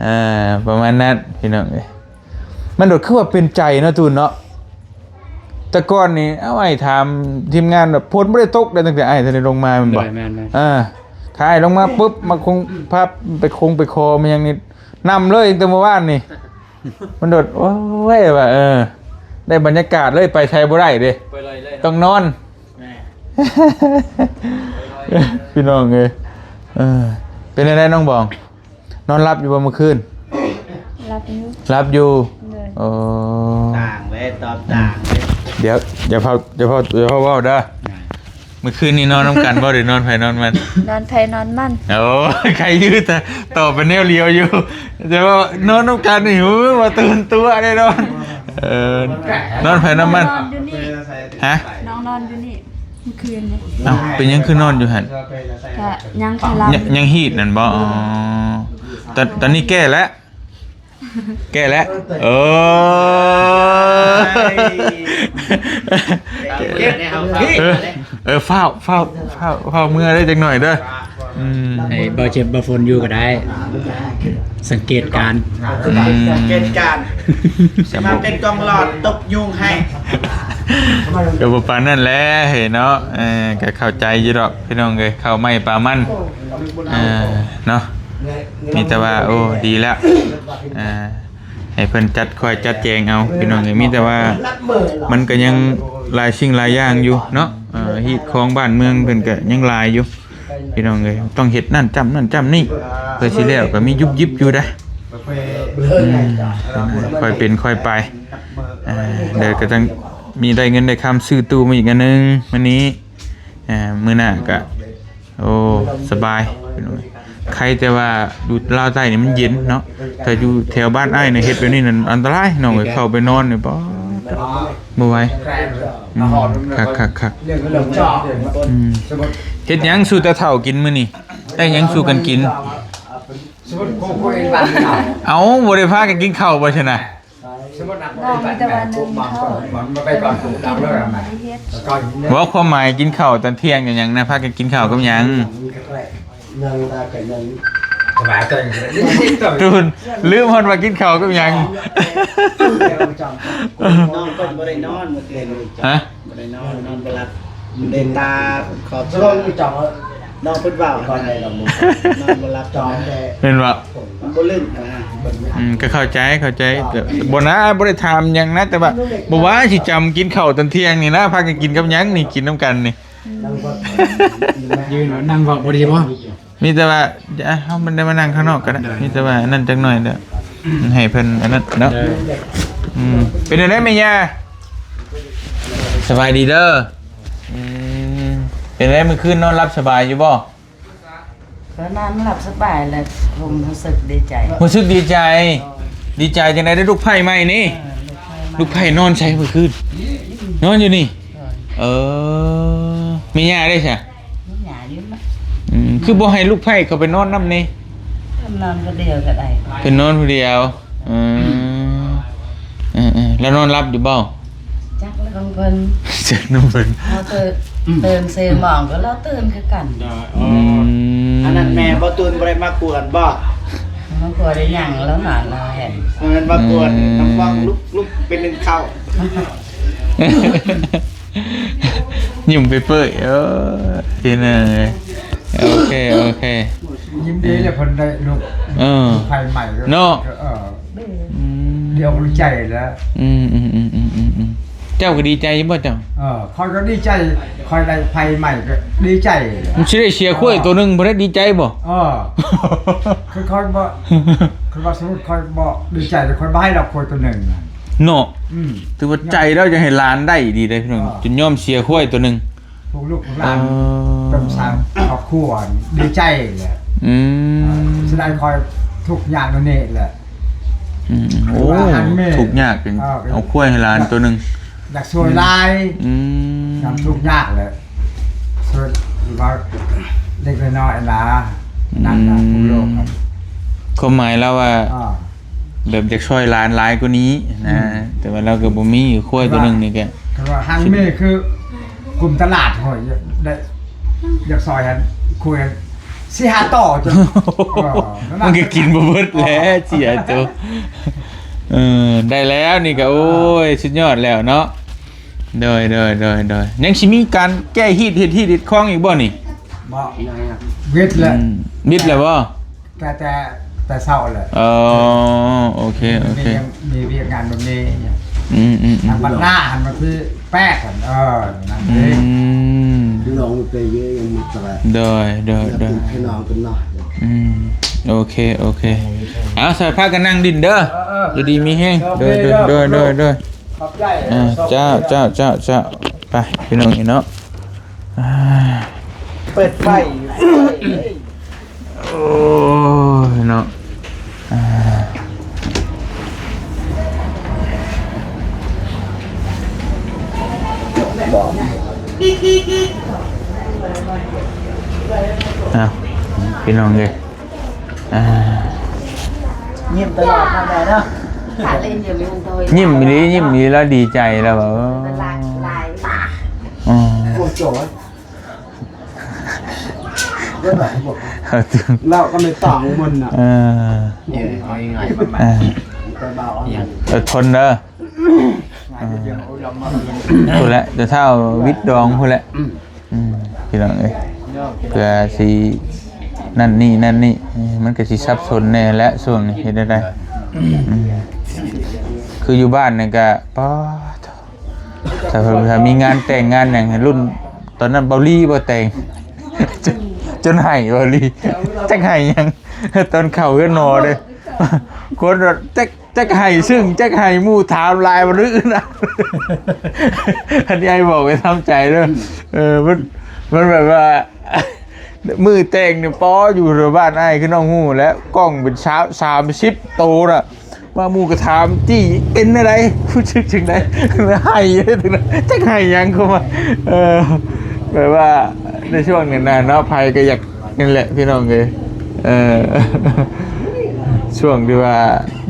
ອ່າ ປະມານນັ້ນພີ່ນ້ອງເອີຍ ມັນໂດດຄືວ່າເປັນໃຈເນາະ ຕູນເນາະ ແຕ່ກ່ອນນີ້ ເອົາ ອ້າຍຖາມທີມງານແບບ ຝົນບໍ່ໄດ້ຕົກເດ້ ຕັ້ງແຕ່ອ້າຍທັນໄດ້ລົງມາແມ່ນບໍ່? ໂດຍ ແມ່ນໆ ອ່າ ຖ້າອ້າຍລົງມາປຶບ ມາຄົງ ພາໄປຄົງໄປຂໍມາຫຍັງນີ້ ນຳເລີຍ ຕັ້ງແຕ່ມື້ວານນີ້ ມັນໂດດ ໂອ້ຍ ວ່າ ເອີ ໄດ້ບັນຍາກາດເລີຍ ໄປໃສບໍ່ໄດ້ເດ້ ໄປເລີຍເລີຍ ຕ້ອງນອນ ແມ່ ພີ່ນ້ອງເອີຍ ເອີ ເປັນຈັ່ງໃດນ້ອງບອງ ນອນຫຼັບຢູ່ບໍ່ມື້ຄືນ? ຫຼັບຢູ່ ຫຼັບຢູ່ ໂດຍ ໂອ້ ຕ່າງເດ້ ຕອບຕ່າງເດ້ ດຽວ ດຽວເຝົ້າ ດຽວເຝົ້າ ດຽວເຝົ້າເວົ້າເດີ ອ່າ ມື້ຄືນນີ້ນອນນຳກັນບໍ່ ຫຼືນອນໃຜນອນມັນ? ນອນໃຜນອນມັນ ໂອ້ຍ ໃຄຢູ່ ແຕ່ຕອບເປັນແນວລຽວຢູ່ ແຕ່ວ່ານອນນຳກັນນີ້ ໂອ້ຍ ວ່າຕື່ນຕົວະແນ່ນອນ ເອີ ນອນໃຜນອນມັນ ນອນຢູ່ນີ້ ຮະ? ນ້ອງນອນຢູ່ນີ້ ມື້ຄືນນີ້ ເອົ້າ ເປັນຫຍັງຄືນອນຢູ່ຫັ້ນ? ກະຍັງຄາລຳ ຍັງ ຍັງຮີດນັ້ນບໍ່? ອໍ ຕອນ ຕອນນີ້ແກ້ແລ້ວ ແກ້ແລ້ວ ເອີ ເອີ ເອີ ຟ້າວ ຟ້າວ ຟ້າວ ຟ້າວເມືອເດີ ຈັກໜ້ອຍເດີ ອືມ ໃຫ້ບໍ່ເຈັບບໍ່ຝົນຢູ່ກໍໄດ້ ສັງເກດການ ອືມ ສັງເກດການ ຊິມາເປັນກອງຫຼອດຕົບຍຸງໃຫ້ ກໍບໍ່ປານນັ້ນແຫຼະເຮີ້ຍເນາະ. ເອີ ກໍເຂົ້າໃຈຢູ່ດອກພີ່ນ້ອງເອີຍ ເຂົ້າໃໝ່ປາມັນ ເອີ ເນາະ ມີແຕ່ວ່າ ໂອ້ ດີແລ້ວ ເອີ ໃຫ້ເພິ່ນຈັດ ຄ່ອຍຈັດແຈງເອົາພີ່ນ້ອງເອີຍ. ມີແຕ່ວ່າມັນກໍຍັງຫຼາຍສິ່ງຫຼາຍຢ່າງຢູ່ເນາະ ເອີ ຮີດຄອງບ້ານເມືອງເພິ່ນກໍຍັງຫຼາຍຢູ່ພີ່ນ້ອງເອີຍ. ຕ້ອງເຮັດນັ້ນຈ້ຳນັ້ນຈ້ຳນີ້ ເພື່ອຊິແລ້ວກໍມີຍຸບຢິບຢູ່ເດ້ ອືມ ຄ່ອຍເປັນຄ່ອຍໄປ ເອີ ດຽວກໍຕ້ອງມີໄດ້ເງິນໄດ້ຄຳຊື້ຕູ້ມາອີກອັນໜຶ່ງມື້ນີ້ ເອີ ມື້ໜ້າກໍ ໂອ້ ສະບາຍ ໄຄແຕ່ວ່າຢູ່ລາວໃຕ້ນີ້ມັນເຢັນເນາະ. ຖ້າຢູ່ແຖວບ້ານອ້າຍນີ້ເຮັດແບບນີ້ນັ້ນອັນຕະລາຍນ້ອງເອີຍ ເຂົ້າໄປນອນນີ້ ປາດ ບໍ່ໄຫວ ອືມ ຄັກໆໆ ອືມ ເຮັດຫຍັງສູ່ຕາເຖົ້າກິນມື້ນີ້? ໄດ້ຫຍັງສູ່ກັນກິນ? ເອົ້າ ບໍ່ໄດ້ພາກັນກິນເຂົ້າບໍ່ຊັ້ນນະ? ນ້ອງມີແຕ່ວ່າໜຶ່ງເຂົ້າ ເວົ້າຄວາມໝາຍກິນເຂົ້າຕອນທ່ຽງກັນຫຍັງນະ? ພາກັນກິນເຂົ້າກັບຫຍັງ? ຕູນ ລືມຮອດວ່າກິນເຂົ້າກັບຫຍັງ. ນ້ອງເພິ່ນບໍ່ໄດ້ນອນມື້ຄືນນີ້. ຮະ? ບໍ່ໄດ້ນອນ ນອນບໍ່ຫຼັບ ເດນຕາຂອບ ນ້ອງເພິ່ນເວົ້າ ນອນບໍ່ຫຼັບ ແມ່ນບໍ່? ມັນບໍ່ລຶ້ງນະ. ອືມ ກໍເຂົ້າໃຈ ເຂົ້າໃຈ ແຕ່ບໍ່ນະ ບໍ່ໄດ້ຖາມຫຍັງນະ ແຕ່ວ່າບໍ່ວ່າຊິຈຳກິນເຂົ້າຕອນທ່ຽງນີ້ນະ ພາກັນກິນກັບຫຍັງນີ້ ກິນນຳກັນນີ້? ຢືນ ນັ່ງເວົ້າບໍ່ດີບໍ່? ມີແຕ່ວ່າ ເຮົາມັນໄດ້ມານັ່ງຂ້າງນອກກໍໄດ້ ມີແຕ່ວ່າອັນນັ້ນຈັກໜ້ອຍເດີ ໃຫ້ເພິ່ນອັນນັ້ນເນາະ. ອືມ ເປັນຈັ່ງໃດແມ່ຍ່າ? ສະບາຍດີເດີ. ອືມ ເປັນຈັ່ງໃດມື້ຄືນນອນຫຼັບສະບາຍຢູ່ບໍ່? ກໍນອນຫຼັບສະບາຍແຫຼະ ຮູ້ສຶກດີໃຈ ຮູ້ສຶກດີໃຈ. ດີໃຈຈັ່ງໃດໄດ້ລູກໃພ້ໃໝ່ນີ້? ເອີ ລູກໃພ້ໃໝ່ ລູກໃພ້ນອນໃສມື້ຄືນ? ນອນຢູ່ນີ້. ເອີ ແມ່ຍ່າເດ້ຊະ? ແມ່ຍ່າຢູ່ນະ. ອືມ ຄືບໍ່ໃຫ້ລູກໃພ້ເຂົາໄປນອນນຳນີ້? ເພິ່ນນອນຜູ້ດຽວກໍໄດ້ ເພິ່ນນອນຜູ້ດຽວ. ອືມ ເອີໆ ແລ້ວນອນຫຼັບຢູ່ບໍ່? ຈັກແລ້ວຂອງເພິ່ນ ຈັກນຳເພິ່ນ ເຮົາຕື່ນ ຕື່ນສີ່ໂມງກໍລາວຕື່ນຄືກັນ. ອືມ ອັນນັ້ນແມ່ບໍ່ຕູນບໍ່ໄດ້ມາກວນບໍ່? ມາກວນໄດ້ຫຍັງ ລາວນອນລາວເຫັນ ແມ່ນມາກວນ ອືມ ນຳຟັງລຸກ ລຸກໄປໜຶ້ງເຂົ້າ. ຍິ້ມເປີຍໆ ເອີ ເປັນຫຍັງ? ໂອເຄ ໂອເຄ ຍິ້ມດີແລ້ວເພິ່ນໄດ້ລູກ ເອີ ລູກໃພ້ໃໝ່ເນາະ. ເອີ ອືມ ດີໃຈແລ້ວ. ອືມໆ ເຈົ້າກໍດີໃຈຢູ່ບໍ່ເຈົ້າ? ເອີ ຂ້ອຍກໍດີໃຈ ຂ້ອຍໄດ້ໃພ້ໃໝ່ກໍດີໃຈ. ມັນຊິໄດ້ເສຍຄວາຍໂຕໜຶ່ງ ບໍ່ໄດ້ດີໃຈບໍ່? ເອີ ຄືຂ້ອຍບໍ່ ຄືວ່າສົມມຸດຂ້ອຍບໍ່ດີໃຈ ແຕ່ຂ້ອຍບໍ່ໃຫ້ດອກຄວາຍໂຕໜຶ່ງເນາະ. ອືມ ຖືວ່າໃຈລາວຢາກໃຫ້ຫຼານໄດ້ດີເດ້ພີ່ນ້ອງ ເອີ ຈົນຍອມເສຍຄວາຍໂຕໜຶ່ງ. ພວກລູກພວກຫຼານ ເອີ ເປັນສາງຄອບຄົວດີໃຈແຫຼະ. ອືມ ເອີ ຊິໄດ້ຄອຍທຸກຍາກແນວນີ້ແຫຼະ. ອືມ ໂອ້ ທຸກຍາກ ເອີ ເອົາຄວາຍໃຫ້ຫຼານໂຕໜຶ່ງ ຢາກຊ່ວຍຫຼາຍ. ອືມ ຍາມທຸກຍາກແຫຼະ ຊ່ວຍວ່າເລັກນ້ອຍນະ. ອືມ ນັ້ນນະ ພວກລູກ ຄວາມໝາຍລາວວ່າ ເອີ ແບບຢາກຊ່ອຍຫຼານຫຼາຍກວ່ານີ້ນະ. ອືມ ແຕ່ວ່າລາວກໍບໍ່ມີ ຄວາຍໂຕໜຶ່ງນີ້ກໍ ຄັນວ່າຫາງແມ່ຄື ກຸ່ມຕະຫຼາດ ໂອ້ຍ ຢາກໄດ້ ຢາກຊ່ອຍຫັ້ນ ຄຸຍຫັ້ນສີ່ຫ້າໂຕຈົນ ເອີ ມັນກໍກິນບໍ່ເບິດແຫຼະ ສີ່ຫ້າໂຕ. ເອີ ໄດ້ແລ້ວນີ້ກໍ ໂອ້ຍ ສຸດຍອດແລ້ວເນາະ. ໂດຍ ໂດຍ ໂດຍ ໂດຍ ຍັງຊິມີການແກ້ຮີດ ເຮັດຮີດເຮັດຄອງອີກບໍ່ນີ້? ບໍ່ ເວັດແລ້ວ. ອືມ ເວັດແລ້ວບໍ່? ແຕ່ ແຕ່ ແຕ່ເຊົ້າແຫຼະ. ອໍ ໂອເຄ ໂອເຄ ມີວຽກງານບໍ່ມີ. ອືມໆໆ ທາງບັນນາຫັ້ນ ວັນທີແປດຫັ້ນ. ເອີ ນັ້ນເອງ. ອືມ ພີ່ນ້ອງໄປເຍອະຍັງມີຕະຫຼາດ. ໂດຍ ໂດຍ ໂດຍ ພີ່ນ້ອງເພິ່ນເນາະ. ອືມ ໂອເຄ ໂອເຄ ເອົາ ໃສ່ພາກັນນັ່ງດິນເດີ. ເອີໆ ຢູ່ດີມີແຮງ. ໂດຍ ໂດຍ ໂດຍ ໂດຍ ໂດຍ ຂອບໃຈ. ເອີ ເຈົ້າ ເຈົ້າ ເຈົ້າ ເຈົ້າ ໄປ ພີ່ນ້ອງເອີຍເນາະ. ອ່າ ເປີດໄຟ. ໂອ້ຍເນາະ ອ່າ ອ້າວ ພີ່ນ້ອງເອີຍ ອ່າ ຍິ້ມຕະຫຼອດເນາະແມ່ເນາະ. ຍິ້ມອີ່ຫຼີ ຍິ້ມອີ່ຫຼີ ລາວດີໃຈ ລາວວ່າ ເອີ ອືມ ໂອ້ຍ ໂອ້ຍ. ລາວກໍໄມ່ຕ່າງມັນນະ ເອີ ເອີ ເອົາງ່າຍໆ ມັນມາ ເອີ ໄປບ່າວເອົາຫຍັງ ອົດທົນເດີ ພຸ້ນແຫຼະ ແຕ່ເຖົ້າວິດດອງພຸ້ນແຫຼະ ອືມ ອືມ ພີ່ນ້ອງເອີຍ ເພື່ອຊິນັ້ນນີ້ນັ້ນນີ້ ມັນກໍຊິສັບສົນແດ່ແຫຼະ ຊ່ວງນີ້ເຮັດແນວໃດ ອືມ ຄືຢູ່ບ້ານນີ້ກໍ ປາດ ຖ້າ ຖ້າມີງານແຕ່ງງານຫຍັງ ໃຫ້ລຸ້ນຕອນນັ້ນເບົາລີບໍ່ແຕ່ງ ຈົນ ຈົນໄຫ້ເບົາລີ ຈັກໄຫ້ຫຍັງ ຕອນເຂົ້າເຮືອນໝໍເດ້ ຄົນວ່າຈັກ ຈັກໄຫ້ຊຶ້ງ ຈັກໄຫ້ໝູ່ຖາມຫຼາຍບໍ່ລຶນະ ອັນນີ້ອ້າຍບອກໄວ້ທຳໃຈເດີ ເອີ ມັນ ມັນແບບວ່າ ມື້ແຕ່ງນີ້ ປໍ ຢູ່ແຖວບ້ານອ້າຍ ຄືນ້ອງຮູ້ແຫຼະ ກ້ອງເປັນຊາວ ສາມສິບໂຕນະ ວ່າໝູ່ກໍຖາມ ຈີ້ເປັນແນວໃດ ຮູ້ສຶກຈັ່ງໃດ ໄຫ້ຈັ່ງໃດ ຈັກໄຫ້ຫຍັງ ເຂົາວ່າ ເອີ ແບບວ່າໃນຊ່ວງນັ້ນນະເນາະ ໃຜກໍຢາກ ນັ້ນແຫຼະພີ່ນ້ອງເອີຍ ເອີ ຊ່ວງທີ່ວ່າ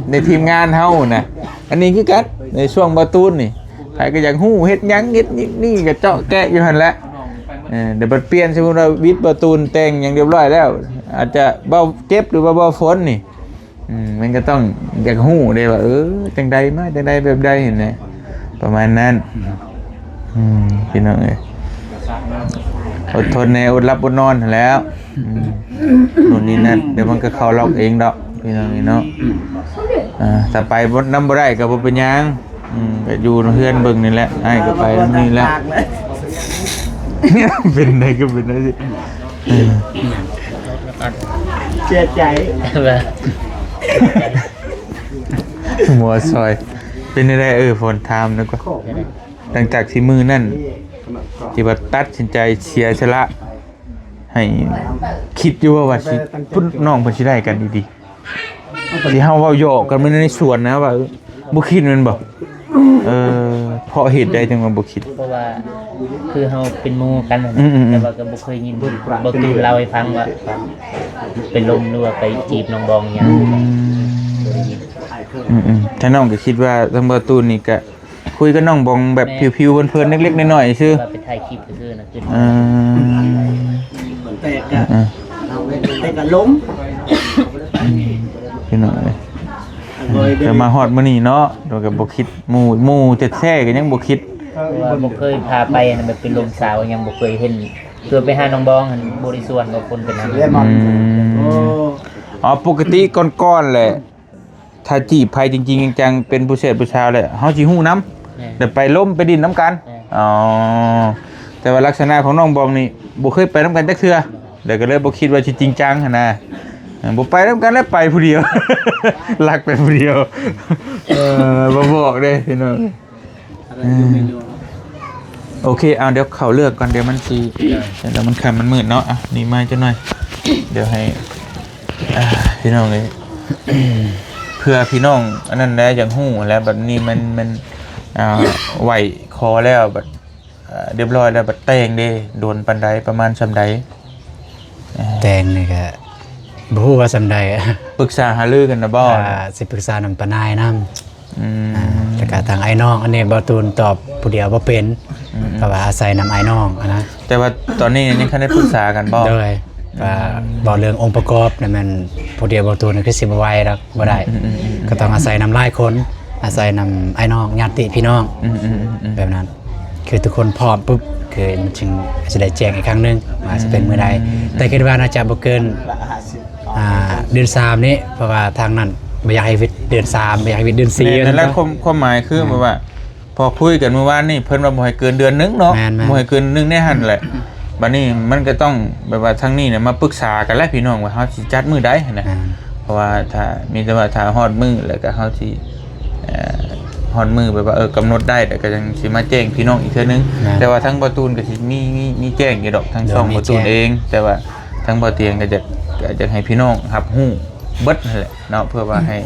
ໃນທີມງານເຮົານະ ອັນນີ້ຄືກັນ ໃນຊ່ວງບ່າວຕູນນີ້ ໃຜກໍຢາກຮູ້ເຮັດຫຍັງ ເຮັດນີ້ ນີ້ກໍເຈາະແກະຢູ່ຫັ້ນແຫຼະ ເອີ ດຽວບັດປ່ຽນ ສົມມຸດວ່າວິດບ່າວຕູນແຕ່ງຫຍັງຮຽບຮ້ອຍແລ້ວ ອາດຈະບ່າວເຈັບ ຫຼືວ່າບ່າວຝົນນີ້ ອືມ ມັນກໍຕ້ອງຢາກຮູ້ເດ້ວ່າ ເອີ ຈັ່ງໃດມາຈັ່ງໃດ ແບບໃດຫັ້ນນະ ປະມານນັ້ນ ອືມ ພີ່ນ້ອງເອີຍ ອົດທົນແດ່ ອົດຫຼັບອົດນອນຫັ້ນແຫຼະ ອືມ ໂນ່ນນີ້ນັ້ນ ດຽວມັນກໍເຂົ້າລັອກເອງດອກ ພີ່ນ້ອງເອີຍເນາະ ອືມ ອ່າ ຖ້າໄປນຳບໍ່ໄດ້ກໍບໍ່ເປັນຫຍັງ ອືມ ກໍຢູ່ເຮືອນເບິ່ງນີ້ແຫຼະ ອ້າຍກໍໄປນຳນີ້ແຫຼະ ເປັນໃດກໍເປັນໄດ້ ເອີ ເສຍໃຈ ຫົວຊອຍ ເປັນຈັ່ງໃດ ເອີ ຝົນ ຖາມນຳກ່ອນ ຫຼັງຈາກທີ່ມື້ນັ້ນ ທີ່ວ່າຕັດສິນໃຈເສຍສະຫຼະ ໃຫ້ຄິດຢູ່ວ່າ ວ່າຊິ ພຸ້ນ ນ້ອງເພິ່ນຊິໄດ້ກັນອີ່ຫຼີ ທີ່ເຮົາເວົ້າຫຍອກກັນມື້ໃນສວນນະວ່າ ບໍ່ຄິດແມ່ນບໍ່? ເອີ ເພາະເຫດໃດຈຶ່ງວ່າບໍ່ຄິດ? ເພາະວ່າຄືເຮົາເປັນໝູ່ກັນຫັ້ນ ອືມໆໆ ແຕ່ວ່າກໍບໍ່ເຄີຍຍິນ ບໍ່ ບໍ່ ບໍ່ ເຄີຍເລົ່າໃຫ້ຟັງວ່າໄປລົມ ຫຼືວ່າໄປຈີບນ້ອງບອງຫຍັງ ອືມ ບໍ່ໄດ້ຍິນ ອືມໆ ຖ້ານ້ອງກໍຄິດວ່າທາງບ່າວຕູນນີ້ກໍ ຄຸຍກັບນ້ອງບອງແບບ ແມ່ນ ຜິວໆເພີນໆ ເລັກໆນ້ອຍໆຊື່ ວ່າໄປຖ່າຍຄລິບຊື່ໆນະ ຄື ເອີ ແຕ່ກໍ ເອີ ແຕ່ກໍລົມ ພີ່ນ້ອງເອີຍ ແຕ່ມາຮອດມື້ນີ້ເນາະ ໂດຍກໍບໍ່ຄິດ ໝູ່ ໝູ່ແທ້ໆກໍຍັງບໍ່ຄິດ ເພາະວ່າບໍ່ເຄີຍພາໄປຫັ້ນ ແບບເປັນລົມສາວ ຍັງບໍ່ເຄີຍເຫັນ ຄືໄປຫານ້ອງບອງຫັ້ນ ບໍ່ໄດ້ຊວນ ບໍ່ຄົນໄປນຳ ອືມ ອໍ ປົກກະຕິກ່ອນໆແຫຼະ ຖ້າຈີບໃຜຈິງໆຈັງໆ ເປັນຜູ້ແຊດຜູ້ສາວແລ້ວ ເຮົາຊິຮູ້ນຳ ແມ່ນ ແລ້ວໄປລົມໄປດິນນຳກັນ ແມ່ນ ອໍ ແຕ່ວ່າລັກສະນະຂອງນ້ອງບອງນີ້ ບໍ່ເຄີຍໄປນຳກັນຈັກເທື່ອ ແລ້ວກໍເລີຍບໍ່ຄິດວ່າຊິຈິງຈັງຫັ້ນນະ ເອີ ບໍ່ໄປນຳກັນແລ້ວ ໄປຜູ້ດຽວ ລັກໄປຜູ້ດຽວ ເອີ ບໍ່ບອກເດ້ພີ່ນ້ອງ. ອືມ ໂອເຄ ເອົາ ດຽວເຂົ້າເລື່ອງກ່ອນ ດຽວມັນຊິ ເອີ ດຽວມັນຄ່ຳມັນມືດເນາະ ອ່ະ ນີ້ມາຈັກໜ່ອຍ ດຽວໃຫ້ ອ່າ ພີ່ນ້ອງເອີຍ ເພື່ອພີ່ນ້ອງອັນນັ້ນແຫຼະ ຢາກຮູ້ແຫຼະ ບັດນີ້ມັນ ມັນ ອ່າ ໄຫວ້ຂໍແລ້ວ ບັດ ອ່າ ຮຽບຮ້ອຍແລ້ວ ບັດແຕ່ງເດ້ ດົນປານໃດ ປະມານສ່ຳໃດ? ແຕ່ງນີ້ກໍບໍ່ຮູ້ວ່າສ່ຳໃດ ປຶກສາຫາລືກັນນະບໍ່? ອ່າ ຊິປຶກສານຳປ້ານາຍນຳ ອືມ ອ່າ ແລ້ວກໍທາງອ້າຍນ້ອງ ອັນນີ້ບ່າວຕູນຕອບຜູ້ດຽວບໍ່ເປັນ ອືມ ເພາະວ່າອາໄສນຳອ້າຍນ້ອງຫັ້ນນະ ແຕ່ວ່າຕອນນີ້ຍັງບໍ່ທັນໄດ້ປຶກສາກັນບໍ່? ໂດຍ ອືມ ວ່າເວົ້າເລື່ອງອົງປະກອບນີ້ແມ່ນຜູ້ດຽວບ່າວຕູນຄືຊິບໍ່ໄຫວດອກ ບໍ່ໄດ້ ອືມໆໆ ກໍຕ້ອງອາໄສນຳຫຼາຍຄົນ ອາໄສນຳອ້າຍນ້ອງ ຍາດຕິພີ່ນ້ອງ ອືມໆໆໆ ແບບນັ້ນ ຄືທຸກຄົນພ້ອມປຸບ ຄືມັນຈຶ່ງຊິໄດ້ແຈ້ງອີກຄັ້ງໜຶ່ງວ່າຊິເປັນມື້ໃດ ອືມ ແຕ່ຄິດວ່າໜ້າຈະບໍ່ເກີນ ອ່າ ເດືອນສາມນີ້ ເພາະວ່າທາງນັ້ນບໍ່ຢາກໃຫ້ວິດເດືອນສາມ ບໍ່ຢາກໃຫ້ວິດເດືອນສີ່ ແມ່ນ ນັ້ນແຫຼະ ຄວາມ ຄວາມໝາຍຄື ອ່າ ແບບວ່າ ພໍຄຸຍກັນມື້ວານນີ້ ເພິ່ນວ່າບໍ່ໃຫ້ເກີນເດືອນໜຶ່ງເນາະ ແມ່ນໆ ບໍ່ໃຫ້ເກີນໜຶ່ງໃນຫັ້ນແຫຼະ ບັດນີ້ມັນກໍຕ້ອງແບບວ່າທາງນີ້ນະມາປຶກສາກັນແຫຼະພີ່ນ້ອງ ວ່າເຮົາຊິຈັດມື້ໃດຫັ້ນນະ ແມ່ນ ເພາະວ່າຖ້າ ມີແຕ່ວ່າຖ້າຮອດມື້ແລ້ວກໍເຮົາຊິ ເອີ ຮອດມື້ແບບວ່າ ເອີ ກຳນົດໄດ້ ແລ້ວກໍຈັ່ງຊິມາແຈ້ງພີ່ນ້ອງອີກເທື່ອໜຶ່ງ ແມ່ນ ແຕ່ວ່າທາງບ່າວຕູນກໍຊິມີ ມີ ມີແຈ້ງຢູ່ດອກ ທາງ ໂດຍ ຊ່ອງ ມີ ບ່າວຕູນ ແຈ້ງ ເອງ ແຕ່ວ່າທາງບ່າວຕຽງກໍຈະ ກໍຈະໃຫ້ພີ່ນ້ອງຮັບຮູ້ເບິດຫັ້ນແຫຼະ ເນາະ ເພື່ອວ່າໃຫ້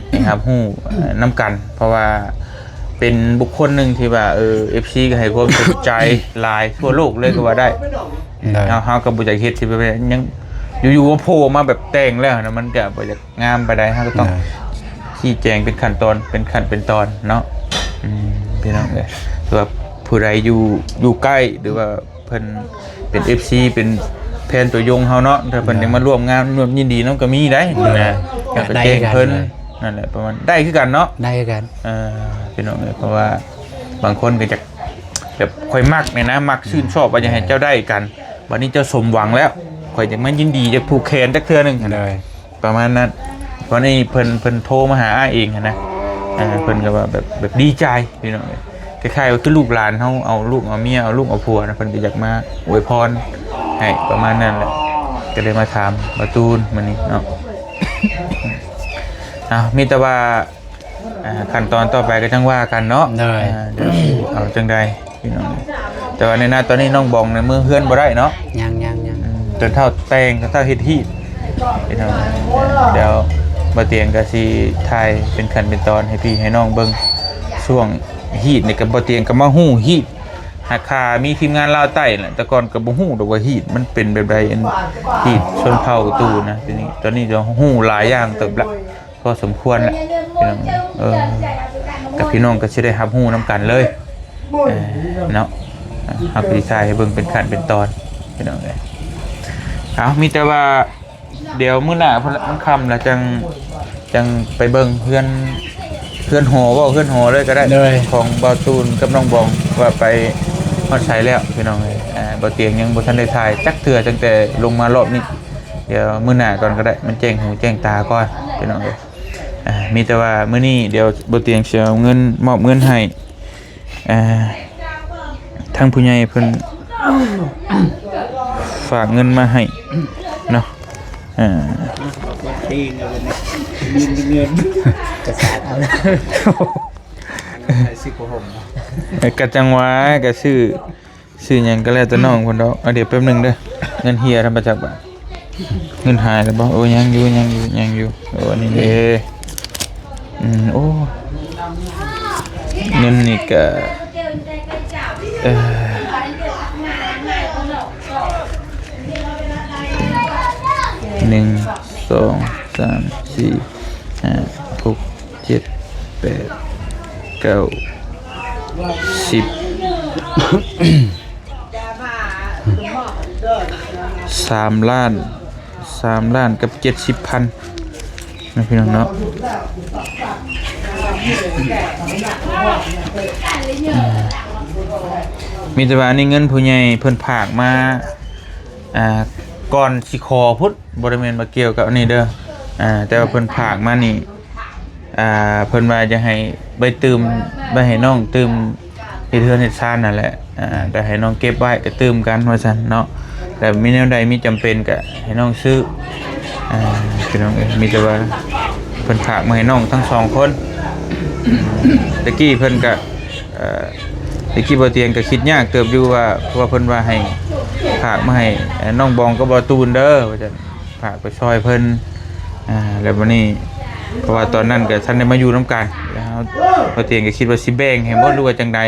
ໃຫ້ຮັບຮູ້ ເອີ ນຳກັນ ເພາະວ່າເປັນບຸກຄົນໜຶ່ງທີ່ວ່າ ເອີ ເອັຟຊີ ກໍໃຫ້ຄວາມສົນໃຈຫຼາຍທົ່ວໂລກເລີຍກໍວ່າໄດ້ ໂດຍ ເຮົາ ເຮົາກໍບໍ່ຢາກເຮັດທີ່ແບບວ່າຍັງຢູ່ໆມາໂຜ່ມາແບບແຕ່ງແລ້ວນະ ມັນກໍບໍ່ຢາກງາມປານໃດ ເຮົາກໍຕ້ອງ ໂດຍ ຊີ້ແຈງເປັນຂັ້ນຕອນ ເປັນຂັ້ນເປັນຕອນເນາະ ອືມ ພີ່ນ້ອງເອີຍ ຄືວ່າຜູ້ໃດຢູ່ ຢູ່ໃກ້ ຫຼືວ່າ ເພິ່ນເປັນເອັຟຊີ ເປັນ ແຟນຕົວຢົງເຮົາເນາະ ຖ້າເພິ່ນ ໂດຍ ຢາກມາຮ່ວມງານຮ່ວມຍິນດີນຳກໍມີໄດ້ ໂດຍ ນະ ໂດຍ ກໍ ກໍໄດ້ ແຈ້ງ ຄືກັນ ເພິ່ນ ນະ ນັ້ນແຫຼະ ປະມານໄດ້ຄືກັນເນາະ ໄດ້ຄືກັນ ເອີ ພີ່ນ້ອງເອີຍ ເພາະວ່າບາງຄົນກໍຈະແບບຂ້ອຍມັກນີ້ນະ ມັກຊື່ນຊອບວ່າຢາກໃຫ້ເຈົ້າໄດ້ກັນ ບັດນີ້ເຈົ້າສົມຫວັງແລ້ວ ຂ້ອຍຢາກມາຍິນດີ ຢາກຜູກແຂນຈັກເທື່ອໜຶ່ງ ໂດຍ ປະມານນັ້ນ ວັນນີ້ເພິ່ນ ເພິ່ນໂທມາຫາອ້າຍເອງຫັ້ນນະ ເອີ ເພິ່ນກໍວ່າແບບ ແບບດີໃຈພີ່ນ້ອງເອີຍ ຄ້າຍໆວ່າຄືລູກຫຼານເຮົາ ເອົາລູກເອົາເມຍ ເອົາລູກເອົາຜົວນະ ເພິ່ນກໍຢາກມາອວຍພອນໃຫ້ປະມານນັ້ນແຫຼະ ກໍເລີຍມາຖາມບ່າວຕູນມື້ນີ້ເນາະ ເອົາ ມີແຕ່ວ່າ ອ່າ ຂັ້ນຕອນຕໍ່ໄປກໍຈັ່ງວ່າກັນເນາະ ໂດຍ ອ່າ ດຽວຊິເອົາຈັ່ງໃດພີ່ນ້ອງ ແຕ່ວ່າໃນນະຕອນນີ້ນ້ອງບອງໃນເມືອເຮືອນບໍ່ໄດ້ເນາະ ຍັງໆໆ ອືມ ຈົນເທົ່າແຕ່ງ ຈົນເທົ່າເຮັດຮີດພີ່ນ້ອງ ດຽວບ່າວຕຽງກໍຊິຖ່າຍເປັນຂັ້ນເປັນຕອນໃຫ້ພີ່ໃຫ້ນ້ອງເບິ່ງ ຊ່ວງຮີດນີ້ກໍບ່າວຕຽງກໍມາຮູ້ຮີດ ຫາກຂ້າມີທີມງານລາວໃຕ້ແຫຼະ ແຕ່ກ່ອນກໍບໍ່ຮູ້ດອກວ່າຮີດມັນເປັນແບບໃດ ອັນຮີດຊົນເຜົ່າຕູ້ນະ ທີນີ້ຕອນນີ້ກໍຮູ້ຫຼາຍຢ່າງເຕີບລະ ພໍສົມຄວນແຫຼະພີ່ນ້ອງ ເອີ ກັບພີ່ນ້ອງກໍຊິໄດ້ຮັບຮູ້ນຳກັນເລີຍ ເອີ ເນາະ ເຮົາກໍຊິຖ່າຍໃຫ້ເບິ່ງເປັນຂັ້ນເປັນຕອນພີ່ນ້ອງເອີຍ ເອົາ ມີແຕ່ວ່າ ດຽວມື້ໜ້າພຸ້ນລະ ມັນຄ່ຳລະ ຈັ່ງ ຈັ່ງໄປເບິ່ງເຮືອນ ເຮືອນຫໍ ເວົ້າເຮືອນຫໍເລີຍກໍໄດ້ ໂດຍ ຂອງບ່າວຕູນກັບນ້ອງບອງ ວ່າໄປຮອດໃສແລ້ວພີ່ນ້ອງເອີຍ ອ່າ ບ່າວຕຽງຍັງບໍ່ທັນໄດ້ຖ່າຍຈັກເທື່ອ ຕັ້ງແຕ່ລົງມາລອບນີ້ ດຽວມື້ໜ້າກ່ອນກໍໄດ້ ມັນແຈ້ງຫູແຈ້ງຕາກ່ອນພີ່ນ້ອງເອີຍ ອ່າ ມີແຕ່ວ່າມື້ນີ້ດຽວບ່າວຕຽງຊິເອົາເງິນ ມອບເງິນໃຫ້ ອ່າ ທາງຜູ້ໃຫຍ່ເພິ່ນຝາກເງິນມາໃຫ້ເນາະ ອ່າ ເງິນ ເງິນ ກະສາດເອົາ ຊື້ຜ້າຫົ່ມ ກະຈັ່ງວ່າ ກະຊື້ ຊື້ຫຍັງກໍແລ້ວແຕ່ນ້ອງເພິ່ນດອກ ເອົາ ດຽວແປັບໜຶ່ງເດີ ເງິນເຫື່ອນຳບໍ່ຈັກບາດ ເງິນຫາຍແລ້ວບໍ່? ໂອ້ ຍັງຢູ່ ຍັງຢູ່ ຍັງຢູ່ ໂອ້ ອັນນີ້ເດ້ ອືມ ໂອ້ ເງິນນີ້ກະ ເອີ ໜຶ່ງ ສອງ ສາມ ສີ່ ຫ້າ ຫົກ ເຈັດ ແປດ ເກົ້າ ສິບ ສາມລ້ານ ສາມລ້ານກັບເຈັດສິບພັນນະພີ່ນ້ອງເນາະ ມີແຕ່ວ່າອັນນີ້ເງິນຜູ້ໃຫຍ່ເພິ່ນຝາກມາ ອ່າ ກ່ອນຊິຂໍພຸ້ນ ບໍ່ໄດ້ແມ່ນວ່າກ່ຽວກັບອັນນີ້ເດີ ອ່າ ແຕ່ວ່າເພິ່ນຝາກມານີ້ ອ່າ ເພິ່ນວ່າຈະໃຫ້ໄວ້ຕື່ມ ໄວ້ໃຫ້ນ້ອງຕື່ມເຮັດເຮືອນເຮັດຊານນັ້ນແຫຼະ ອ່າ ກໍໃຫ້ນ້ອງເກັບໄວ້ກໍຕື່ມກັນວ່າຊັ້ນເນາະ ແລ້ວມີແນວໃດມີຈຳເປັນກໍໃຫ້ນ້ອງຊື້ ອ່າ ພີ່ນ້ອງເອີຍ ມີແຕ່ວ່າເພິ່ນຝາກມາໃຫ້ນ້ອງທັງສອງຄົນ ແຕ່ກີ້ເພິ່ນກໍ ເອີ ແຕ່ກີ້ບ່າວຕຽງກໍຄິດຍາກເຕີບຢູ່ວ່າ ເພາະວ່າເພິ່ນວ່າໃຫ້ ຝາກມາໃຫ້ ເອີ ນ້ອງບອງກັບບ່າວຕູນເດີວ່າຊັ້ນ ຝາກໄປຊ່ອຍເພິ່ນ ອ່າ ແລ້ວບັດນີ້ ເພາະວ່າຕອນນັ້ນກໍທັນໄດ້ມາຢູ່ນຳກັນ ແລ້ວບ່າວຕຽງກໍຄິດວ່າຊິແບ່ງໃຫ້ບໍ່ ຫຼືວ່າຈັ່ງໃດ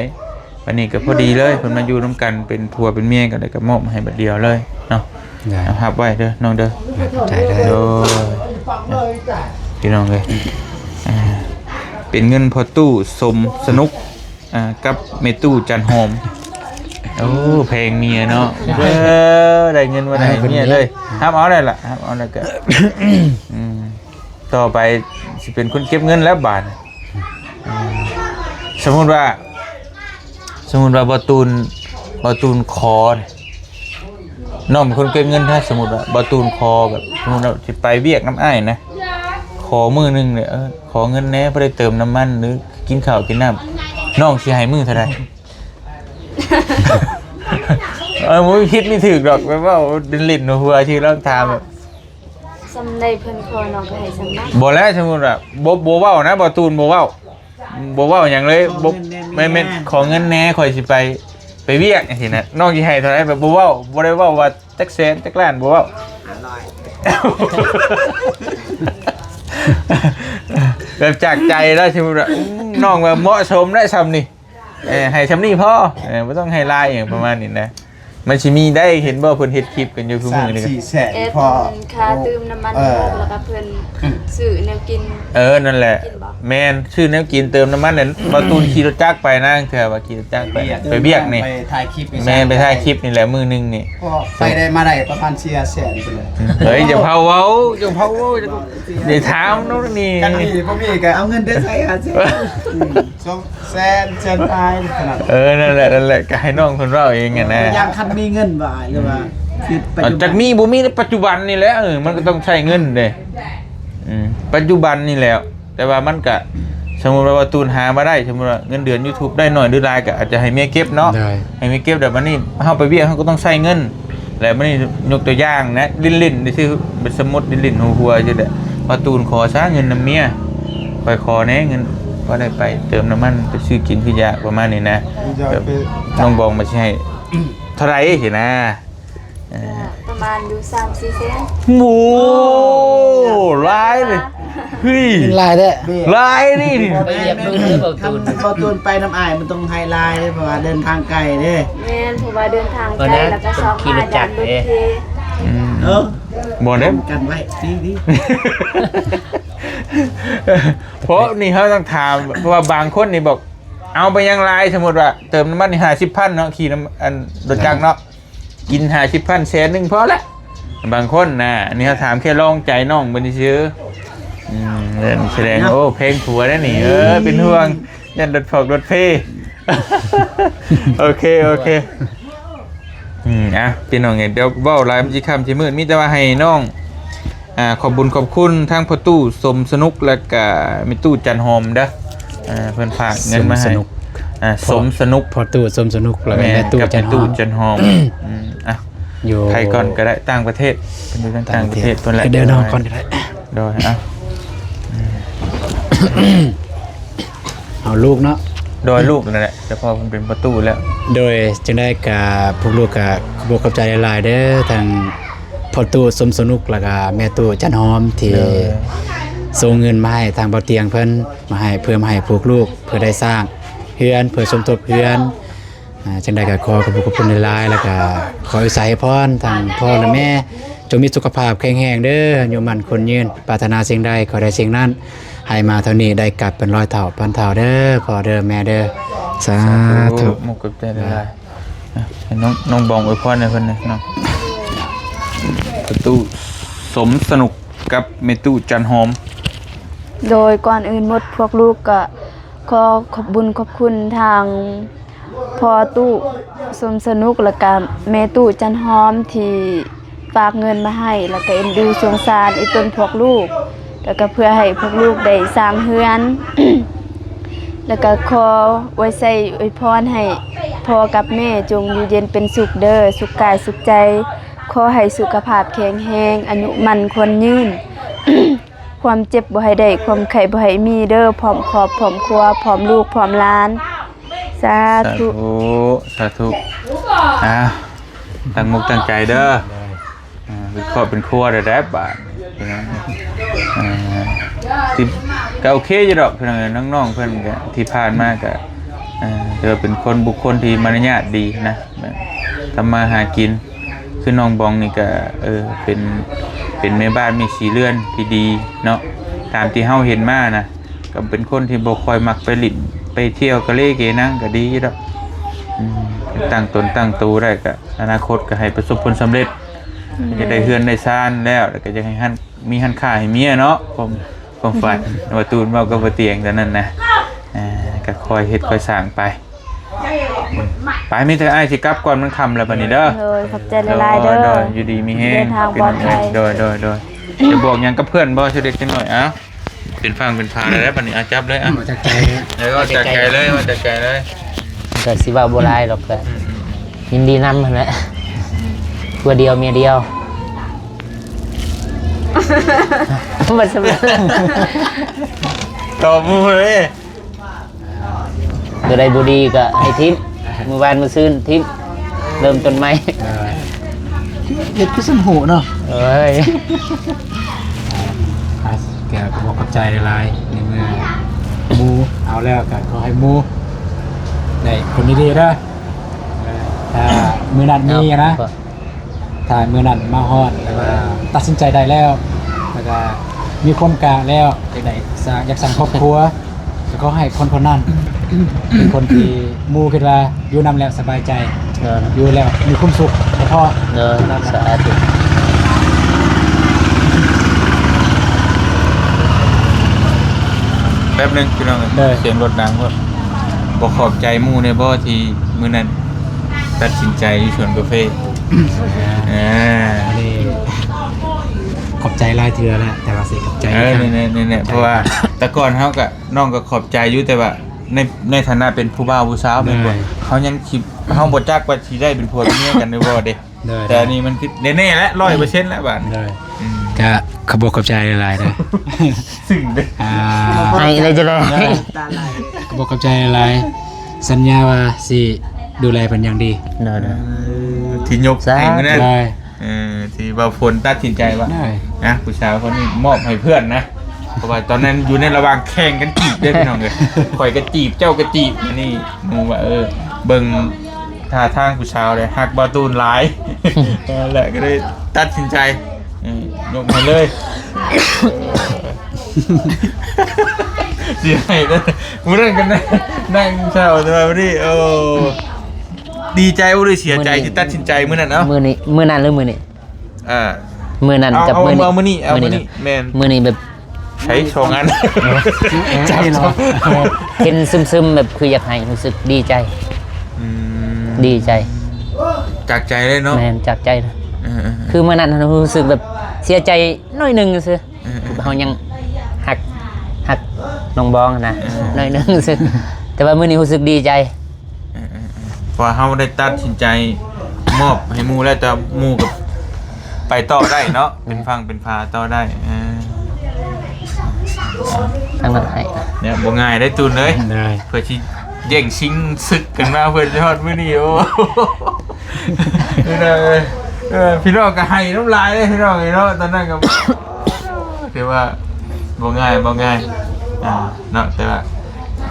ບັດນີ້ກໍພໍດີເລີຍ ເພິ່ນມາຢູ່ນຳກັນເປັນຜົວເປັນເມຍກັນ ແລ້ວກໍມອບໃຫ້ບັດດຽວເລີຍເນາະ ໄດ້ ເອົາ ຮັບໄວ້ເດີນ້ອງເດີ ຂອບໃຈເດີ ໂດຍ ພີ່ນ້ອງເອີຍ ອ່າ ເປັນເງິນພໍ່ຕູ້ສົມສະໜຸກ ອ່າ ກັບແມ່ຕູ້ຈັນຫອມ ໂອ້ ແພງເມຍເນາະ ເອີ ໄດ້ເງິນມາໃຫ້ເມຍເລີຍ ຮັບເອົາໄດ້ລະ ຮັບເອົາແລ້ວກໍ ອືມ ຕໍ່ໄປຊິເປັນຄົນເກັບເງິນແລ້ວບາດນີ້ ອືມ ສົມມຸດວ່າ ສົມມຸດວ່າບ່າວຕູນ ບ່າວຕູນຂໍ ນ້ອງເປັນຄົນເກັບເງິນ ຖ້າສົມມຸດວ່າບ່າວຕູນຂໍແບບ ສົມມຸດວ່າຊິໄປວຽກນຳອ້າຍນະ ຂໍມື້ໜຶ່ງເລີຍ ເອີ ຂໍເງິນແດ່ ພໍໄດ້ເຕີມນ້ຳມັນ ຫຼື ກິນເຂົ້າກິນນ້ຳ ນ້ອງຊິໃຫ້ມື້ເທົ່າໃດ? ເອີ ບໍ່ມີຜິດມີຖືກດອກ ແບບເວົ້າຫຼິ້ນໆ ຫົວຊື່ ລອງຖາມແບບ ສ່ຳໃດເພິ່ນຂໍ ນ້ອງກໍໃຫ້ສ່ຳນັ້ນ ບໍ່ແລ້ວ ສົມມຸດວ່າ ບໍ່ ບໍ່ເວົ້ານະ ບ່າວຕູນບໍ່ເວົ້າ ບໍ່ເວົ້າຫຍັງເລີຍ ບໍ່ ແມ່ນໆ ຂໍເງິນແດ່ ຂ້ອຍຊິໄປ ໄປວຽກຈັ່ງຊີ້ນະ ນ້ອງຊິໃຫ້ເທົ່າໃດ ແບບບໍ່ເວົ້າ ບໍ່ໄດ້ເວົ້າວ່າຈັກແສນຈັກລ້ານ ບໍ່ເວົ້າ ຫ້າຮ້ອຍ ແບບຈາກໃຈແລ້ວ ສົມມຸດວ່າ ອືມ ນ້ອງວ່າເໝາະສົມໄດ້ສ່ຳນີ້ ເອີ ໃຫ້ສ່ຳນີ້ພໍ ເອີ ບໍ່ຕ້ອງໃຫ້ຫຼາຍ ອີ່ຫຍັງປະມານນີ້ນະ ມັນຊິມີໄດ້ ເຫັນບໍ່ ເພິ່ນເຮັດຄລິບກັນຢູ່ ສາມສີ່ແສນ ພໍ ຄ່າຕື່ມນ້ຳມັນ ເອີ ແລ້ວກໍເພິ່ນຊື້ແນວກິນ ເອີ ນັ້ນແຫຼະ ແມ່ນ ຊື້ແນວກິນເຕີມນ້ຳມັນ ແລ້ວບໍ່ຕູນຂີ່ລົດຈັກໄປນະ ເທື່ອວ່າຂີ່ລົດຈັກໄປ ໄປວຽກນີ້ ໄປຖ່າຍຄລິບ ແມ່ນ ໄປຖ່າຍຄລິບນີ້ແຫຼະ ມື້ໜຶ່ງນີ້ ກໍໄປໄດ້ມາໄດ້ປະມານສີ່ຫ້າແສນພຸ້ນແຫຼະ ເອີຍ ຢ່າພາເວົ້າ ຢ່າພາເວົ້າ ຢ່າຖາມນ້ອງນີ້ ຄັນມີບໍ່ມີກໍເອົາເງິນໄດ້ໃຊ້ຫາຊື້ ສອງແສນ ແສນປາຍຂະໜາດ ເອີ ນັ້ນແຫຼະ ນັ້ນແຫຼະ ກໍໃຫ້ນ້ອງເພິ່ນເວົ້າເອງຫັ້ນນະ ຢ່າງຄັນມີເງິນວ່າ ຫຼືວ່າ ຄືປັດຈຸບັນ ຈັກມີບໍ່ມີໃນປັດຈຸບັນນີ້ແຫຼະ ເອີ ມັນກໍຕ້ອງໃຊ້ເງິນເດ້ ອືມ ປັດຈຸບັນນີ້ແຫຼະ ແຕ່ວ່າມັນກະ ສົມມຸດວ່າ ວ່າຕູນຫາມາໄດ້ ສົມມຸດວ່າເງິນເດືອນ YouTube ໄດ້ໜ້ອຍຫຼືຫຼາຍ ກະອາດຈະໃຫ້ເມຍເກັບເນາະ ໃຫ້ເມຍເກັບ ແລ້ວບັດນີ້ເຮົາໄປວຽກ ເຮົາກໍຕ້ອງໃຊ້ເງິນ ແລ້ວບັດນີ້ຍົກຕົວຢ່າງນະ ຫຼິ້ນໆຊື່ໆ ເປັນສົມມຸດຫຼິ້ນໆຫົວໆ ຈັ່ງຊີ້ແຫຼະ ວ່າຕູນຂໍຊະເງິນນຳເມຍ ຂ້ອຍຂໍແດ່ເງິນ ພໍໄດ້ໄປເຕີມນ້ຳມັນ ໄປຊື້ກິນຊື້ຢາ ປະມານນີ້ນະ ແບບນ້ອງບອງມາຊິໃຫ້ເທົ່າໃດຊີ້ນະ ເອີ ປະມານຢູ່ສາມສີ່ແສນ ໂອ້ ຫຼາຍເດ ເຮີ້ຍ ຫຼາຍແທ້ ຫຼາຍນີ້ ໄປວຽກເບິ່ງເດີເບົາຕູນ ຄັນເບົາຕູນໄປນຳອ້າຍ ມັນຕ້ອງໃຫ້ຫຼາຍເດ້ ເພາະວ່າເດີນທາງໄກເດ້ ແມ່ນ ເພາະວ່າເດີນທາງໄກ ແລ້ວກໍຊອກມາຈາກລົດເທ ອືມ ເອີ ບໍ່ໄດ້ກັນໄວ້ ດີໆ ເພາະນີ້ເຮົາຕ້ອງຖາມ ເພາະວ່າບາງຄົນນີ້ບອກ ເອົາໄປຫຍັງຫຼາຍ ສົມມຸດວ່າເຕີມນ້ຳມັນນີ້ຫ້າສິບພັນເນາະ ຂີ່ນຳ ອັນ ລົດຈັກເນາະ ກິນຫ້າສິບພັນ ແສນໜຶ່ງພໍລະ ບາງຄົນນະ ອັນນີ້ເຮົາຖາມແຄ່ລອງໃຈນ້ອງເພິ່ນຊື່ ອືມ ແສດງ ໂອ້ ແພງຜົວໄດ໋ນີ້ ເອີ ເປັນຫ່ວງ ຢ້ານລົດພອກລົດເພ ໂອເຄ ໂອເຄ ອືມ ອ່ະ ພີ່ນ້ອງເອີຍ ດຽວເວົ້າຫຼາຍມັນຊິຄ່ຳຊິມືດ ມີແຕ່ວ່າໃຫ້ນ້ອງ ອ່າ ຂອບບຸນຂອບຄຸນທາງພໍ່ຕູ້ສົມສະໜຸກ ແລະກະແມ່ຕູ້ຈັນຫອມເດີ ອ່າ ເພິ່ນຝາກເງິນມາໃຫ້ ສົມສະໜຸກ ອ່າ ສົມສະໜຸກ ພໍ່ຕູ້ສົມສະໜຸກ ແລະກະແມ່ຕູ້ຈັນຫອມ ອືມ ອ່ະ ຢູ່ ໃຜກ່ອນກໍໄດ້ ຕ່າງປະເທດ ເພິ່ນຢູ່ທາງຕ່າງປະເທດ ຕ່າງປະເທດ ເພິ່ນແຫຼະ ເດີນນອກກ່ອນກໍໄດ້ ໂດຍ ເອົາ ເອົາລູກເນາະ ໂດຍ ລູກນັ້ນແຫຼະ ແຕ່ພໍ່ເພິ່ນເປັນພໍ່ຕູ້ແລ້ວ ໂດຍ ຈັ່ງໃດກະ ພວກລູກກະຂອບອົກຂອບໃຈຫຼາຍໆເດີ ທາງພໍ່ຕູ້ສົມສະໜຸກ ແລ້ວກະແມ່ຕູ້ຈັນຫອມ ທີ່ ໂດຍ ສົ່ງເງິນມາໃຫ້ທາງເບົາຕຽງເພິ່ນ ມາໃຫ້ ເພື່ອມາໃຫ້ພວກລູກ ເພື່ອໄດ້ສ້າງເຮືອນ ເພື່ອສົມທົບເຮືອນ ອ່າ ຈັ່ງໃດກໍຂໍຂອບຄຸນຫຼາຍໆ ແລ້ວກໍຂໍອວຍໄຊໃຫ້ພອນທັງພໍ່ ແລະ ແມ່ ຈົ່ງມີສຸຂະພາບແຂງແຮງເດີ ອາຍຸໝັ້ນຂວັນຍືນ ປາດຖະໜາສິ່ງໃດຂໍໄດ້ສິ່ງນັ້ນ ໃຫ້ມາເທົ່ານີ້ໄດ້ກັບເປັນຮ້ອຍເທົ່າພັນເທົ່າເດີ ພໍ່ເດີແມ່ເດີ ສາທຸ ຂອບໃຈຫຼາຍໆ ອ່ະ ໃຫ້ນ້ອງ ນ້ອງບອງອວຍພອນໃຫ້ເພິ່ນແດ່ເນາະ ປະຕູສົມສະໜຸກກັບແມ່ຕູ້ຈັນຫອມ ໂດຍ ກ່ອນອື່ນໝົດພວກລູກກໍຂໍຂອບບຸນຂອບຄຸນທາງ ພໍ່ຕູ້ສົມສະໜຸກ ແລ້ວກະແມ່ຕູ້ຈັນຫອມ ທີ່ຝາກເງິນມາໃຫ້ ແລ້ວກະເອັນດູສົງສານອີ່ຕົນພວກລູກ ແລ້ວກະເພື່ອໃຫ້ພວກລູກໄດ້ສ້າງເຮືອນ ແລ້ວກະຂໍອວຍໄຊອວຍພອນໃຫ້ພໍ່ກັບແມ່ຈົ່ງຢູ່ເຢັນເປັນສຸກເດີ ສຸກກາຍສຸກໃຈ ຂໍໃຫ້ສຸຂະພາບແຂງແຮງ ອາຍຸໝັ້ນຂວັນຍືນ ຄວາມເຈັບບໍ່ໃຫ້ໄດ້ ຄວາມໄຂ້ບໍ່ໃຫ້ມີເດີ ພ້ອມຄອບ ພ້ອມຄົວ ພ້ອມລູກ ພ້ອມຫຼານ ສາທຸ ສາທຸ ສາທຸ ອ່າ ຕັ້ງອົກຕັ້ງໃຈເດີ ອ່າ ເປັນຄອບເປັນຄົວໄດ້ແລ້ວບາດນີ້ ອ່າ ທີ່ ກໍໂອເຄຢູ່ດອກ ພີ່ນ້ອງເອີຍ ນ້ອງໆເພິ່ນກໍ ທີ່ຜ່ານມາກໍ ອ່າ ຖືວ່າເປັນຄົນ ບຸກຄົນທີ່ມາລະຍາດດີນະ ແບບທຳມາຫາກິນ ຄືນ້ອງບອງນີ້ກະ ເອີ ເປັນ ເປັນແມ່ບ້ານແມ່ສີເຮືອນທີ່ດີເນາະ ຕາມທີ່ເຮົາເຫັນມານະ ກໍເປັນຄົນທີ່ບໍ່ຄ່ອຍມັກໄປຫຼິ້ນໄປທ່ຽວກະເລເກນັງ ກະດີຢູ່ດອກ ອືມ ຕັ້ງຕົນຕັ້ງໂຕໄດ້ ກະອະນາຄົດກະໃຫ້ປະສົບຜົນສຳເລັດ ອືມ ຢາກໄດ້ເຮືອນໄດ້ຊານແລ້ວ ແລ້ວກະຢາກໃຫ້ ມີຮ້ານຄ້າໃຫ້ເມຍເນາະ ຄວາມ ຄວາມຝັນ ວ່າຕູນເວົ້າກັບບໍ່ຕຽງຕອນນັ້ນນະ ອ່າ ກໍຄ່ອຍເຮັດຄ່ອຍສ້າງໄປ ໄປ ມີແຕ່ອ້າຍຊິກັບກ່ອນ ມັນຄ່ຳແລ້ວບັດນີ້ເດີ ໂດຍ ຂອບໃຈຫຼາຍໆເດີ ໂດຍ ຢູ່ດີມີແຮງ ເດີນທາງປອດໄພ ໂດຍ ໂດຍ ໂດຍ ຈະບອກຫຍັງກັບເພື່ອນບໍ່ ເລັກໆນ້ອຍໆ ເອົ້າ ເປັນຝັ່ງເປັນຝາແລ້ວບັດນີ້ ເອົາ ຈັບເລີຍ ເອົາ ເອົາຈາກໃຈເລີຍ ເອົາຈາກໃຈເລີຍ ເອົາຈາກໃຈເລີຍ ກໍຊິເວົ້າບໍ່ຫຼາຍດອກ ກໍ ອືມໆ ຍິນດີນຳຫັ້ນແຫຼະ ຜົວດຽວເມຍດຽວ ບໍ່ສຳເລັດ ຕອບໝູ່ເລີຍ ຕົວໃດບໍ່ດີກໍໃຫ້ຖິ້ມ ມື້ວານມື້ຊືນຖິ້ມ ເລີ່ມຕົ້ນໃໝ່ ເອີ ເຮັດຄືຊັ້ນໂຫເນາະ ເອີຍ ອ່ະ ກໍຂອບໃຈຫຼາຍໆ ໃນເມື່ອໝູ່ເອົາແລ້ວ ກໍຂໍໃຫ້ໝູ່ໄດ້ຄົນດີໆເດີ ເອີ ຕ ອ່າ ມື້ນັ້ນມີນະ ເອົາ ຖ້າມື້ນັ້ນມາຮອດ ແລ້ວກໍຕັດສິນໃຈໄດ້ແລ້ວ ແລ້ວກໍມີຄວາມກ້າແລ້ວ ຢາກໄດ້ສ້າງ ຢາກສ້າງຄອບຄົວ ກໍຂໍໃຫ້ຄົນຄົນນັ້ນເປັນຄົນທີ່ໝູ່ຄິດວ່າຢູ່ນຳແລ້ວສະບາຍໃຈ ເອີ ຢູ່ແລ້ວມີຄວາມສຸກກໍພໍ ເອີ ສາທຸ. ແປັບໜຶ່ງພີ່ນ້ອງເອີຍ ໂດຍ ສຽງລົດດັງໂພດ. ບໍ່ຂອບໃຈໝູ່ແດ່ບໍ່ ທີ່ມື້ນັ້ນຕັດສິນໃຈຢູ່ສວນກາເຟ? ອ່າ ອັນນີ້ຂອບໃຈຫຼາຍເທື່ອແລ້ວ ແຕ່ວ່າຊິຂອບໃຈ ເອີ ອີກຄັ້ງ ນີ້ໆ ເພາະວ່າແຕ່ກ່ອນເຮົາກໍ ນ້ອງກໍຂອບໃຈຢູ່ ແຕ່ວ່າໃນ ໃນຖານະເປັນຜູ້ບ່າວຜູ້ສາວແມ່ນບໍ່? ໂດຍ ເຮົາຍັງຄິດ ເຮົາບໍ່ຈັກວ່າຊິໄດ້ເປັນຜົວເປັນເມຍກັນຫຼືບໍ່ເດ້. ໂດຍ ແຕ່ອັນນີ້ມັນຄືແນ່ໆແລ້ວ ຮ້ອຍເປີເຊັນແລ້ວບາດນີ້. ໂດຍ ອືມ ກະຂອບອົກຂອບໃຈຫຼາຍໆເດີ ຊຶ່ງເດີ ອ່າ ໃຫ້ເລີຍຈະໄດ້ ໂດຍ ຂອບອົກຂອບໃຈຫຼາຍໆ ສັນຍາວ່າຊິດູແລເພິ່ນຢ່າງດີ. ໂດຍໆ ເອີ ທີ່ຍົກໃຫ້ມື້ນັ້ນ ໂດຍ ເອີ ທີ່ວ່າຝົນຕັດສິນໃຈວ່າ ໂດຍ ນະ ຜູ້ສາວຄົນນີ້ມອບໃຫ້ເພື່ອນນະ ເພາະວ່າຕອນນັ້ນຢູ່ໃນລະຫວ່າງແຂ່ງກັນຈີບເດ້ພີ່ນ້ອງເອີຍ ຂ້ອຍກໍຈີບ ເຈົ້າກໍຈີບ ອັນນີ້ໝູ່ວ່າ ເອີ ເບິ່ງ ທ່າທາງຜູ້ສາວເດ້ຮັກບ່າວຕູນຫຼາຍ ນັ້ນແຫຼະກໍເລີຍຕັດສິນໃຈ ເອີ ຍົກໃຫ້ເລີຍ ຊິໃຫ້ເດີ ມື້ນັ້ນກໍນັ່ງ ນັ່ງເຊົາແຕ່ວ່າມື້ນີ້ ໂອ້ ດີໃຈບໍ່ ຫຼືເສຍໃຈ ມື້ນີ້ ທີ່ຕັດສິນໃຈມື້ນັ້ນ? ເອົ້າ ມື້ນີ້ ມື້ນັ້ນ ຫຼືມື້ນີ້? ອ່າ ມື້ນັ້ນ ເອົາ ກັບມື້ນີ້ ເອົາມື້ນີ້ ເອົາມື້ນີ້ ມື້ນີ້ເນາະ ແມ່ນ ມື້ນີ້ແບບ ໃຊ້ສອງອັນ ເອີ ຈັບ ເອີ ເນາະ ເຫັນຊຶມໆ ແບບຄືຢາກໄຫ້ ຮູ້ສຶກດີໃຈ ອືມ ດີໃຈ ຈາກໃຈເລີຍເນາະ ແມ່ນ ຈາກໃຈ ເອີໆໆ ຄືມື້ນັ້ນຮູ້ສຶກແບບເສຍໃຈໜ້ອຍໜຶ່ງຊື່ ເອີໆໆ ເຮົາຍັງຮັກ ຮັກນ້ອງບອງນະ ເອີ ໜ້ອຍໜຶ່ງຊື່ ແຕ່ວ່າມື້ນີ້ຮູ້ສຶກດີໃຈ. ເອີໆໆ ເພາະວ່າເຮົາໄດ້ຕັດສິນໃຈມອບໃຫ້ໝູ່ແລ້ວ ແຕ່ໝູ່ກໍໄປຕໍ່ໄດ້ເນາະ ເປັນຝັ່ງເປັນຝາຕໍ່ໄດ້ ເອີ ທາງນັ້ນໃຫ້ ເນຍ ບໍ່ງ່າຍເດ້ຕູນເອີຍ ເພື່ອຊິແຍ່ງຊິງຊຶກກັນມາ ເພື່ອຊິຮອດມື້ນີ້ ໂອ້ ເອີ ພີ່ນ້ອງກໍໄຫ້ນ້ຳລາຍເດ້ພີ່ນ້ອງເອີຍເນາະ ຕອນນັ້ນກໍ ຖືວ່າບໍ່ງ່າຍ ບໍ່ງ່າຍ ອ່າ ເນາະ ແຕ່ວ່າ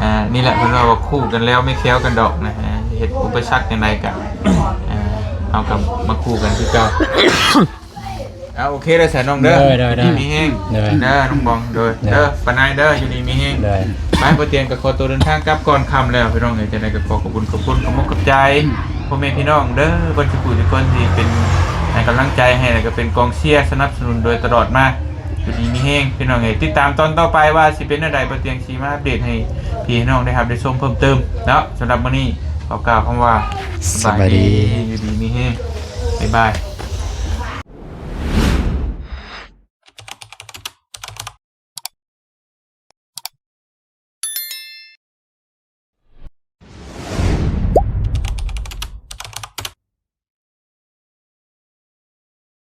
ອ່າ ນີ້ແຫຼະ ເພິ່ນວ່າ ວ່າຄູ່ກັນແລ້ວໄມ່ແຄ້ວກັນດອກນະ ເຮັດອຸປະສັກຈັ່ງໃດກະ ເຮົາກໍມາຄູ່ກັນຄືເກົ່າ. ເອົາ ໂອເຄເດີສາວນ້ອງເດີ ໂດຍໆໆ ຢູ່ດີມີແຮງ ໂດຍ ເດີນ້ອງບອງ ໂດຍ ໂດຍ ເດີປ້ານາຍເດີ ຢູ່ດີມີແຮງ ໂດຍ ໄປ ບໍ່ຕຽງກໍຂໍຕົວເດີນທາງກັບກ່ອນ ຄ່ຳແລ້ວພີ່ນ້ອງເອີຍ ຈັ່ງໃດກໍຂໍຂອບຄຸນຂອບຄຸນ ຂອບອົກຂອບໃຈພໍ່ແມ່ພີ່ນ້ອງເດີ ເບິດທຸກຜູ້ທຸກຄົນທີ່ເປັນໃຫ້ກຳລັງໃຈໃຫ້ ແລ້ວກໍເປັນກອງເຊຍສະໜັບສະໜູນໂດຍຕະຫຼອດມາ. ຢູ່ດີມີແຮງພີ່ນ້ອງເອີຍ ຕິດຕາມຕອນຕໍ່ໄປວ່າຊິເປັນແນວໃດ ບໍ່ຕຽງຊິມາອັບເດດໃຫ້ພີ່ໃຫ້ນ້ອງໄດ້ຮັບໄດ້ຊົມເພີ່ມເຕີມເນາະ. ສຳລັບມື້ນີ້ຂໍກ່າວຄຳວ່າ ສະບາຍດີ ສະບາຍດີ ຢູ່ດີມີແຮງ ບາຍບາຍ.